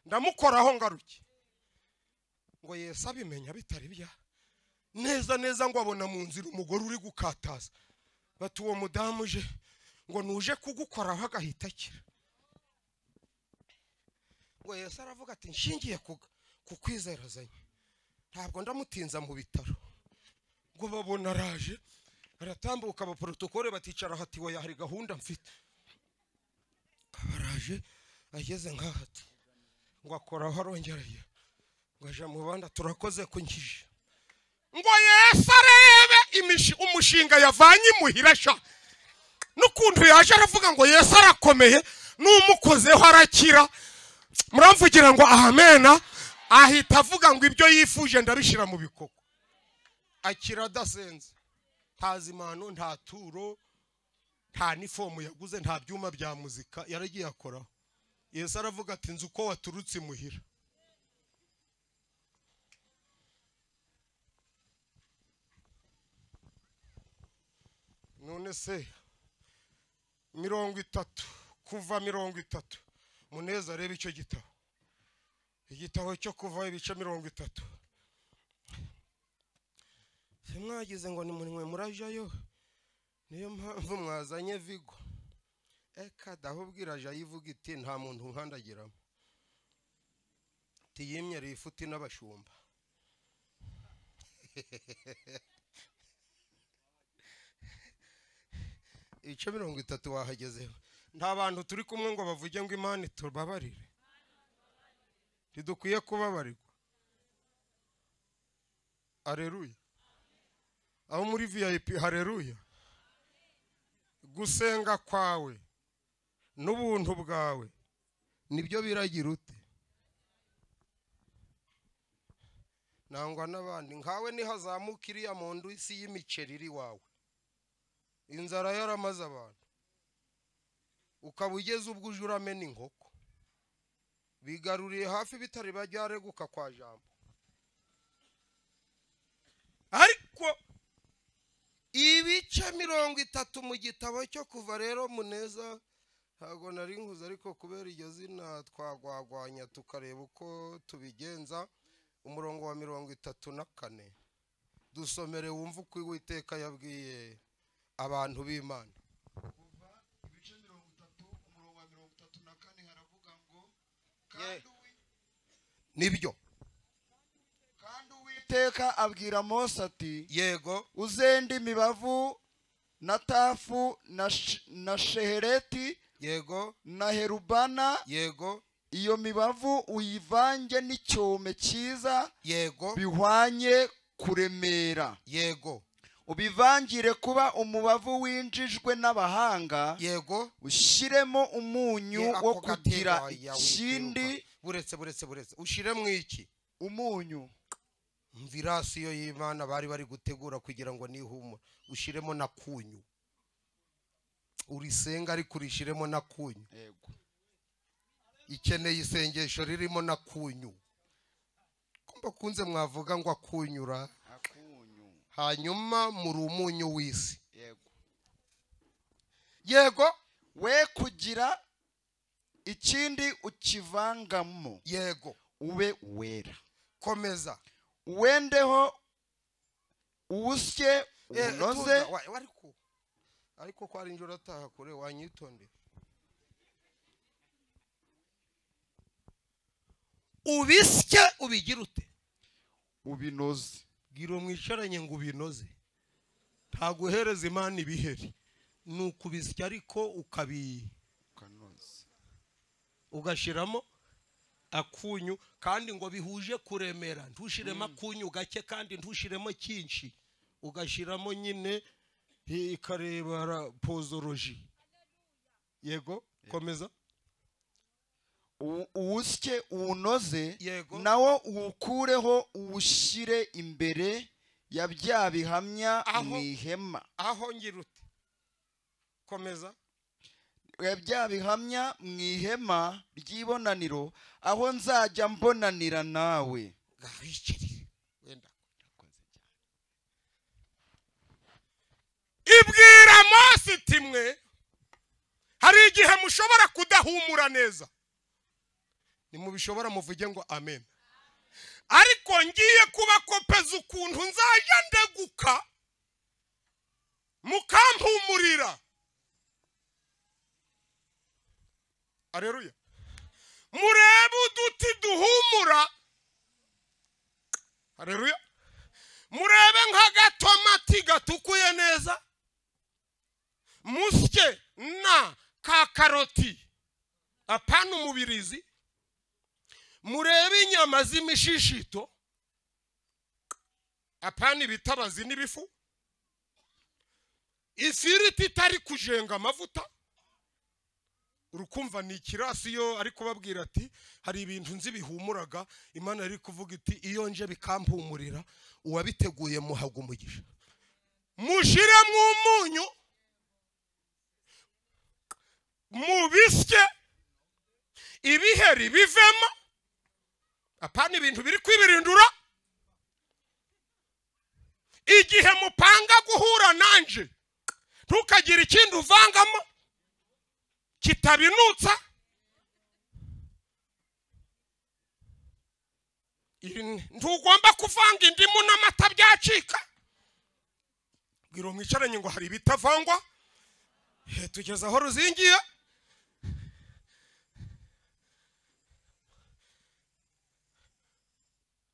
ndamukoraho ngaruke. Ngo Yesu abimenya bitari bya neza neza, ngo abona mu nzira umugore uri gukataza. Bati uwo mudamu uje ngo nuje kugukoraho agahita akira. Ngo Yesu aravuga ati nshingiye ku kwizerazanye, ntabwo ndamutinza mu bitaro. Ngo babona araje aratambuka, abaprotokole baticara hati we hari gahunda mfite. Abaraje ageze nk'ahati ngo akoraho arongeraye, ngo aje mu banda turakoze kunkije. Ngo Yesu arebe umushinga yavanye imuhira sha, n'ukuntu yaje aravuga ngo Yesu arakomeye n'umukozeho arakira. Muramvugira ngo amena. Ahita avuga ngo ibyo yifuje ndabishira mu bikoko. Akira adasenze, nta zimano, nta turo, nta nifomu yaguze, nta byuma bya muzika, yaragiye akoraho. Yesu aravuga ati nzi uko waturutse imuhira. None se 30 kuva 30 Muneza arebe icyo gitabo, igitabo cyo kuva ibice 30. Se mwagize ngo ni mwe murajayo, niyo mpamvu mwazanye vigo. Eka dahubwira aja yivuga iti nta muntu nkandagiramo, tiyimye rifuti n'abashumba. Ibice 30 wahagezeho. Nta bantu turi kumwe ngo bavuge ngo Imana itubabarire. Ntidukwiye kubabarirwa. Haleluya. Aho muri VIP haleluya. Gusenga kwawe n'ubuntu bwawe Nibyo biragira ute? Nangwa n'abandi nkawe nihazamuka iriya mu ndu isi y'imiceri iri wawe, inzara yaramaze abantu, ukaba ugeze ubwo uje uramena inkoko, bigaruriye hafi bitari bajyareguka kwa jambo. Ariko ibice 30 mu gitabo cyo Kuva rero Muneza, ntago nari nkuze ariko kubera iryo zina twagwagwanya tukareba uko tubigenza. Umurongo wa 34 dusomere wumva uko Uwiteka yabwiye abantu b'Imana. Kuva ibice 30 umurongo wa 34 haravuga ngo nibyo. Kandi Uwiteka abwira Mose ati, yego, uzende imibavu na tafu na shehereti, yego, na herubana, yego, iyo mibavu uyivange n'icyome cyiza, yego, bihwanye kuremera, yego, ubivangire kuba umubavu winjijwe n'abahanga, yego, ushyiremo umunyu wo kugira ikindi. Buretse buretse buretse, ushiremo iki? Umunyu. Mvirasiyo y'Imana bari bari gutegura kugira ngo nihumure, ushiremo na kunyu. Urisenga ariko urishiremo na kunyu. Yego. Ikeneye isengesho ririmo na kunyu. Kumba kunze mwavuga ngo akunyura, akunyu, hanyuma muri umunyu w'isi. Yego. Yego, we kugira ikindi ukivangamo, yego, ube wera. Komeza. Uwendeho uwusye unoze. Ariko ko ari njoro ataha kure wanyitonde. Ubisye ubigira ute? Ubinoze. Bwira mwicaranye ngo ubinoze. Ntaguhereza Imana ibiheri. Nukubisya ariko ukabinoza. Ugashiramo akunyu kandi ngo bihuje kuremera. Ntushiremo akunyu gake kandi ntushiremo cyinshi. Ugashiramo nyine ikareba pozology. Yego, komeza. Uwusye uwunoze, yego, nawo uwukureho uwushyire imbere ya bya bihamya mu ihema. Aho ngira ute? Komeza. Ya bya bihamya mu ihema ry'ibonaniro, aho nzajya mbonanira nawe. Wenda. Ibwira Mose iti mwe hari igihe mushobora kudahumura neza. Nimubishobora muvuge ngo amen. Ariko ngiye kubakopeza ukuntu nzajya ndeguka mukampumurira. Aleluya. Murebe uduti duhumura. Aleluya. Murebe nk'agatomati gatukuye neza, musye na ka karoti, apana umubirizi. Murebe inyama z'imishishito, apana ibitabazi n'ibifu, ifiriti itari kujenga amavuta. Urukumva ni ikirasiyo ari kubabwira ati hari ibintu nzi bihumuraga. Imana ari kuvuga iti iyo nje bikampumurira, uwabiteguye muhaga umugisha. Mushiremo umunyu, mubisye ibiheri bivemo, apana ibintu biri kwibirindura. Igihe mupanga guhura nanje, ntukagira ikindi uvangamo kitabinutsa. Ntugomba kuvanga indimu n'amata byacika. Bwira mwicaranye ngo hari ibitavangwa. Tugeze aho ruzingiye.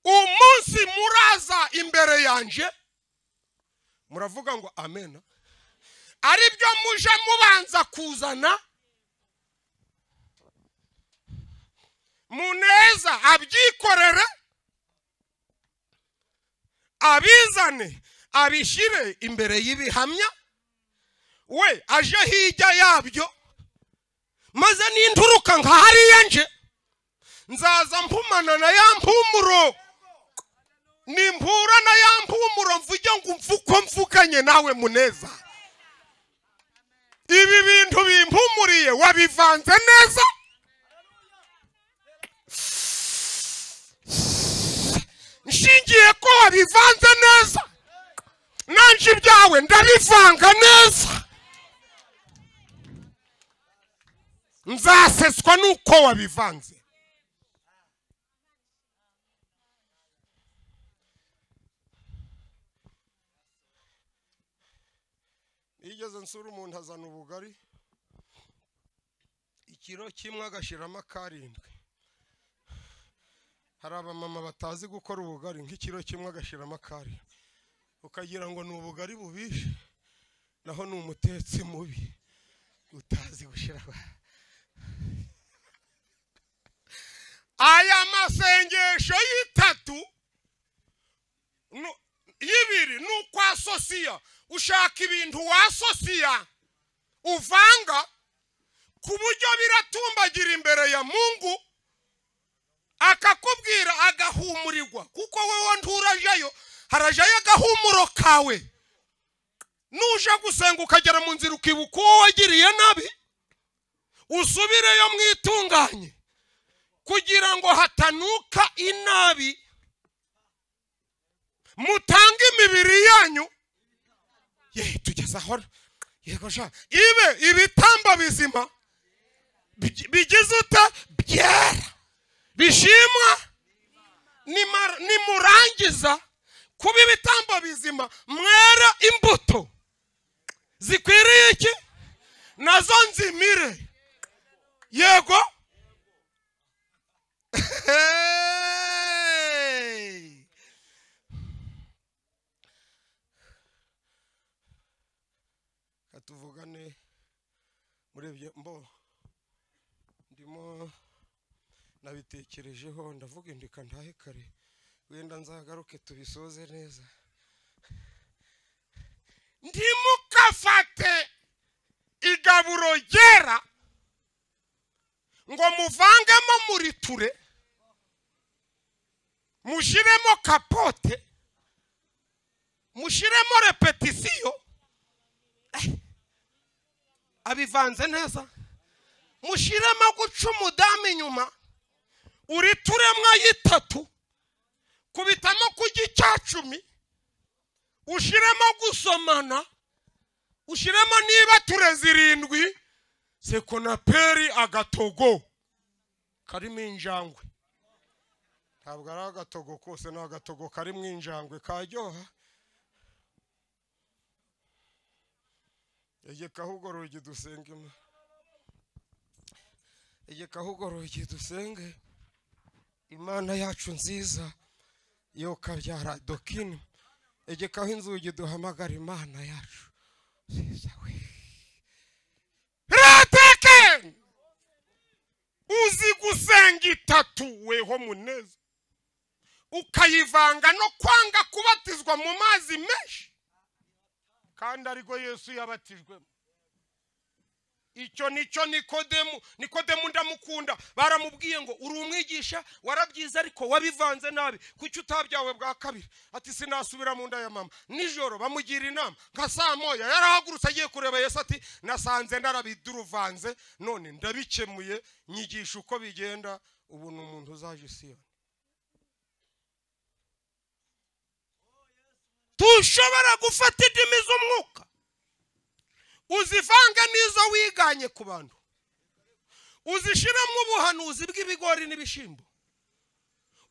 Umunsi muraza imbere yanje muravuga ngo amen, aribyo muje mubanza kuzana. Muneza abyikorere, abizane, abishyire imbere y'ibihamya, we aje hirya yabyo. Maze ninturuka nka hariya nje nzaza mpumana na ya mpumuro, nimpura na ya mpumuro mvuge ngo mvuko mvuganye nawe Muneza. Ibi bintu bimpumuriye wabivanze neza. Nshingiye ko wabivanze neza, nanje ibyawe ndabivanga neza. Nzaseswa nuko wabivanze. Nigeze nsura umuntu azana ubugari ikiro kimwe agashiramo karindwi. Hari abamama batazi gukora ubugari, nk'ikiro kimwe agashiramo karindwi, ukagira ngo ni ubugari bubishe, naho ni umutetsi mubi utazi gushira. Aya masengesho y'itatu y'ibiri nuko asosiya, ushaka ibintu wasosiya uvanga ku buryo biratumbagira imbere ya Mungu, akakubwira agahumurirwa, kuko wewe nturajayo, harajayo agahumuro kawe. Nuja gusenga ukagera mu nzira ukibuka uwo wagiriye nabi, usubireyo mwitunganye kugira ngo hatanuka inabi. Mutange imibiri yanyu, ye tugeze aho yego sha, ibe ibitamba bizima bigize uta byera bishimwa. Nimurangiza kuba ibitambo bizima, mwera imbuto zikwiriye iki, nazo nzimire. Yego. Katuvugane murebye mbo ndimo nabitekerejeho, ndavuga indika ntahe kare, wenda nzagaruke tubisoze neza. Ntimukafate igaburo ryera ngo muvangemo muriture, mushiremo kapote, mushiremo repetisiyo. Abivanze neza. Mushiremo guca umudamu inyuma, urituremwa yitatu, kubitamo kujya icyacumi, ushiremo gusomana, ushiremo niba ture zirindwi, sekonaperi agatogo karimo injangwe. Ntabwo ari agatogo kose, ni agatogo karimo injangwe karyoha. Egekaho urugi dusenge Imana. Egekaho urugi dusenge Imana yacu nziza yo kabyara dokini. Egekaho inzugi duhamagara Imana yacu nziza we. Rateke uzi gusenga itatu weho Muneza, ukayivanga no kwanga kubatizwa mu mazi menshi, kandi ariko Yesu yabatijwemo. Icyo nicyo Nikodemu ndamukunda. Baramubwiye ngo uri umwigisha warabyize ariko wabivanze nabi, kuki utabyawe bwa kabiri? Ati sinasubira mu nda ya mama. Nijoro bamugira inama nka saa moya, yarahagurutse agiye kureba Yesu, ati nasanze narabiduruvanze none ndabikemuye, nyigisha uko bigenda, ubu ni umuntu uzaje Siyoni. Tushobora gufata indimi z'umwuka uzivanga n'izo wiganye ku bantu, uzishiramo ubuhanuzi bw'ibigori n'ibishimbo,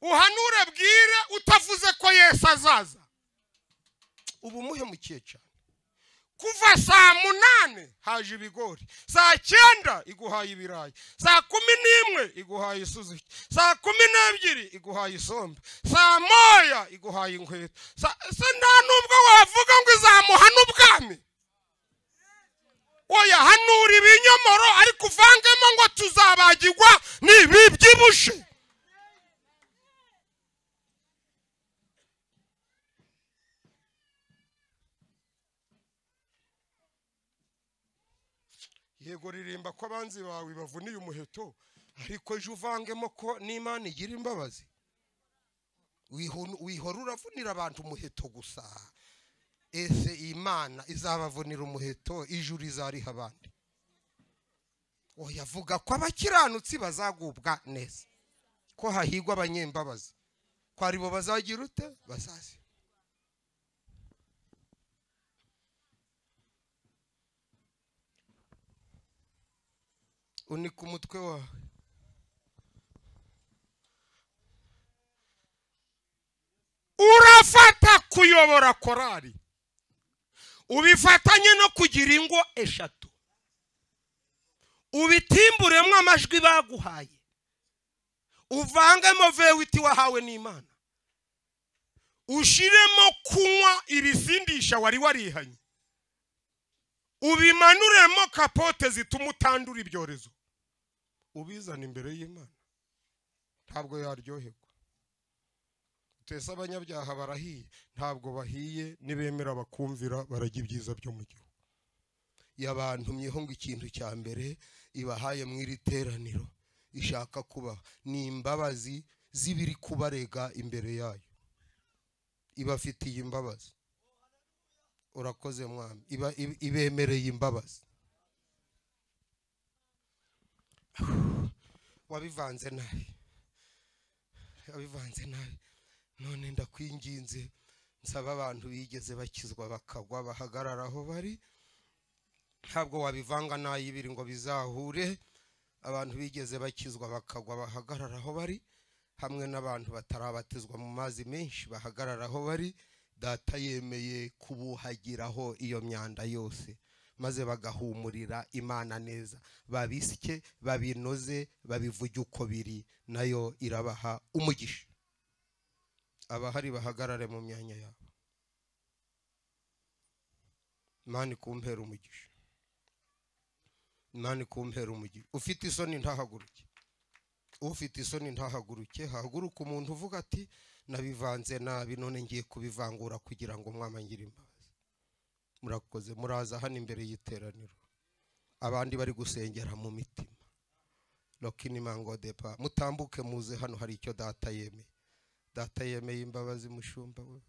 uhanure bwire utavuze ko Yesu azaza. Ubu muhemukiye cyane. Kuva saa 8 haje ibigori, saa 9 iguhaye ibirayi, saa 11 iguhaye isuzuki, saa 12 iguhaye isombe, saa 1 iguhaye inkweto. Se nta nubwo wavuga ngo izamuha n'ubwami. Oya, hanura ibinyomoro ariko uvangemo ngo tuzabagirwa n'ibibyibushe. Yego ririmba ko abanzi bawe bavuniye umuheto, ariko ejo uvangemo ko n'Imana igira imbabazi. Wihora uravunira abantu umuheto gusa. Ese Imana izabavunira umuheto, ijuru izariha abandi? Oya, vuga ko abakiranutsi bazagubwa neza, ko hahigwa abanyembabazi, ko aribo bazagira ute? Bazazi. Unika umutwe wawe. Urafata kuyobora korari, ubifatanye no kugira ingo eshatu, ubitimburemo amajwi baguhaye, uvangemo vewiti wahawe n'Imana, ushiremo kunywa ibisindisha wari warihanye, ubimanuremo kapote zituma utandura ibyorezo, ubizana imbere y'Imana. Ntabwo yaryoherwa. Twese abanyabyaha barahiye, ntabwo bahiye nibemera bakumvira barajya ibyiza byo mu gihugu. Yabantumyeho ngo ikintu cya mbere ibahaye mu iri teraniro ishaka kuba ni imbabazi zibiri kubarega imbere yayo. Ibafitiye imbabazi. Urakoze mwami. Ibemereye imbabazi. Wabivanze nabi, wabivanze nabi. None ndakwinginze nsaba abantu bigeze bakizwa bakagwa bahagarara aho bari. Ntabwo wabivanga nayibiri ngo bizahure. Abantu bigeze bakizwa bakagwa bahagarara aho bari, hamwe n'abantu batarabatizwa mu mazi menshi bahagarara aho bari. Data yemeye kubuhagiraho iyo myanda yose, maze bagahumurira Imana neza, babisike, babinoze, babivuge uko biri, nayo irabaha umugisha. Abahari bahagarare mu myanya yabo. Imana ikumpera umugisha. Imana ikumpera umugisha. Ufite isoni ntahaguruke. Ufite isoni ntahaguruke. Haguruka umuntu uvuga ati nabivanze nabi, none ngiye kubivangura kugira ngo mwama ngire imbabazi. Murakoze. Muraza hano imbere y'iteraniro, abandi bari gusengera mu mitima. Lokini mango depa, mutambuke muze hano, hari icyo data yemeye. Data yemeye imbabazi, mushumba we,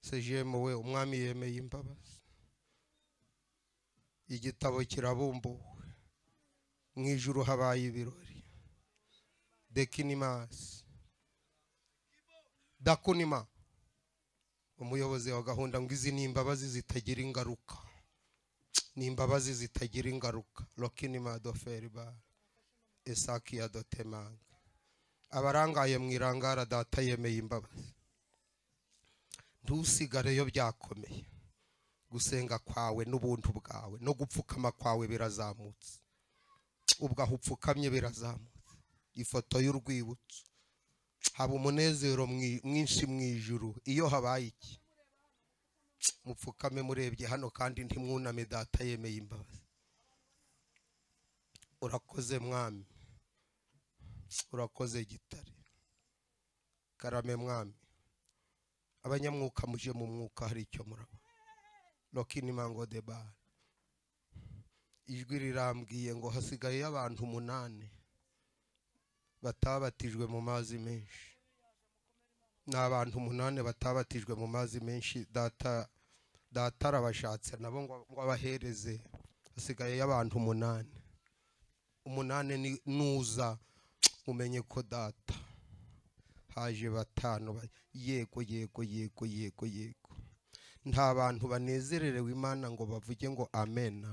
sejemo we, umwami yemeye imbabazi. Igitabo kirabumbuwe, mu ijuru habaye ibirori. Dekinimas Dakunima, umuyobozi wa gahunda, ngo izi ni imbabazi zitagira ingaruka. Ni imbabazi zitagira ingaruka. Lokinima doferiba Esakia dotemanga. Abarangaye mu irangara, data yemeye imbabazi. Ntusigareyo byakomeye. Gusenga kwawe n'ubuntu bwawe no gupfukama kwawe birazamutse. Ubwo aho upfukamye birazamutse. Ifoto y'urwibutso. Haba umunezero mwinshi mu ijuru iyo habaye iki. Mupfukame murebye hano kandi ntimwuname, data yemeye imbabazi. Urakoze mwami. Urakoze gitare. Karame mwami. Abanyamwuka muje mu mwuka, hari icyo muraba. Lokini mango de bar. Ijwi rirambwiye ngo hasigaye abantu 8 batabatijwe mu mazi menshi. Ni abantu 8 batabatijwe mu mazi menshi. Data arabashatse nabo ngo abahereze. Hasigaye abantu 8. 8 ni nuza umenye ko data haje 5. Yego yego yego yego yego. Nta bantu banezererewe Imana ngo bavuge ngo amen.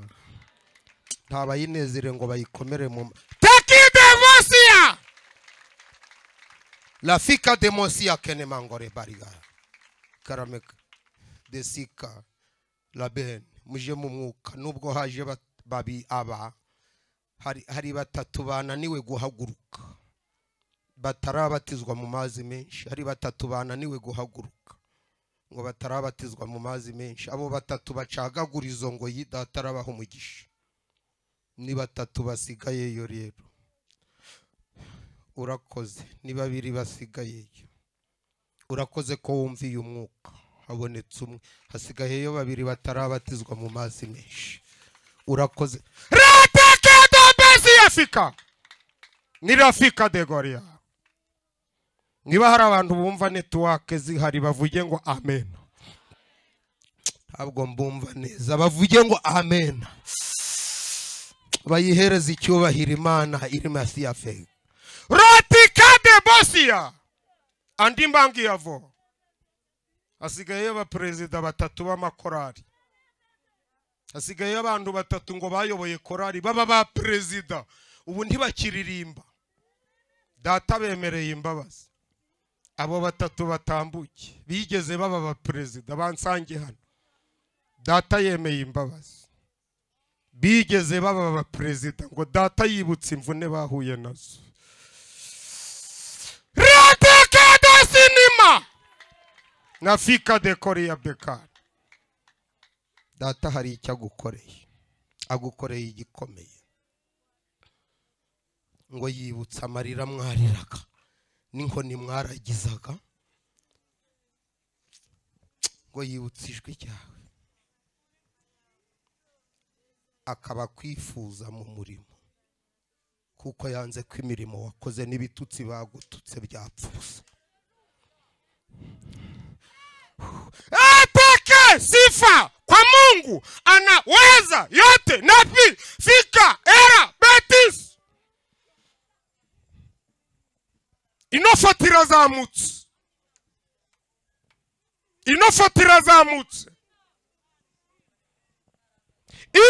Nta bayinezere ngo bayikomere mu Tekidemosia. La fika demosia kenemangore bariga. Karameka desika laben muje mu mwuka. Nubwo haje babi aba hari 3 bananiwe guhaguruka, batarabatizwa mu mazi menshi. Hari 3 bananiwe guhaguruka ngo batarabatizwa mu mazi menshi. Abo 3 bacagagura izo ngo data arabaha umugisha. Ni 3 basigayeyo rero. Urakoze. Ni 2 basigayeyo. Urakoze ko wumviye umwuka. Habonetse umwe. Hasigayeyo 2 batarabatizwa mu mazi menshi. Urakoze. Retekedobesi afika ni rafika de goria. Niba hari abantu bumva network zihari bavuge ngo amen. Ntabwo mbumva neza, bavuge ngo amen. Bayihereza icyubahiro Imana iri masi fe. Rotika de bosia andi mbangi yavo. Hasigaye abaperezida batatu b'amakorari. Hasigaye abantu batatu ngo bayoboye korari baba ba perezida, ubu ntibakiririmba. Data bemereye imbabazi. Abo batatu batambuke bigeze baba ba perezida bansange hano. Data yemeye imbabazi. Bigeze baba ba perezida ngo data yibutse imvune bahuye nazo. Ratekado sinima nafika de Korea bekar. Data hari icyo agukoreye, agukoreye igikomeye. Ngo yibutse amarira mwariraga n'inkoni mwaragizaga, ngo yibutse ijwi ryawe, akaba kwifuza mu murimo, kuko yanze ko imirimo wakoze n'ibitutsi bagututse byapfa ubusa. Atake sifa kwa Mungu anaweza yote. Napi fika era betis. Inofatira zamutse. Inofatira zamutse.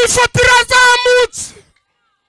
Ifatira zamutse.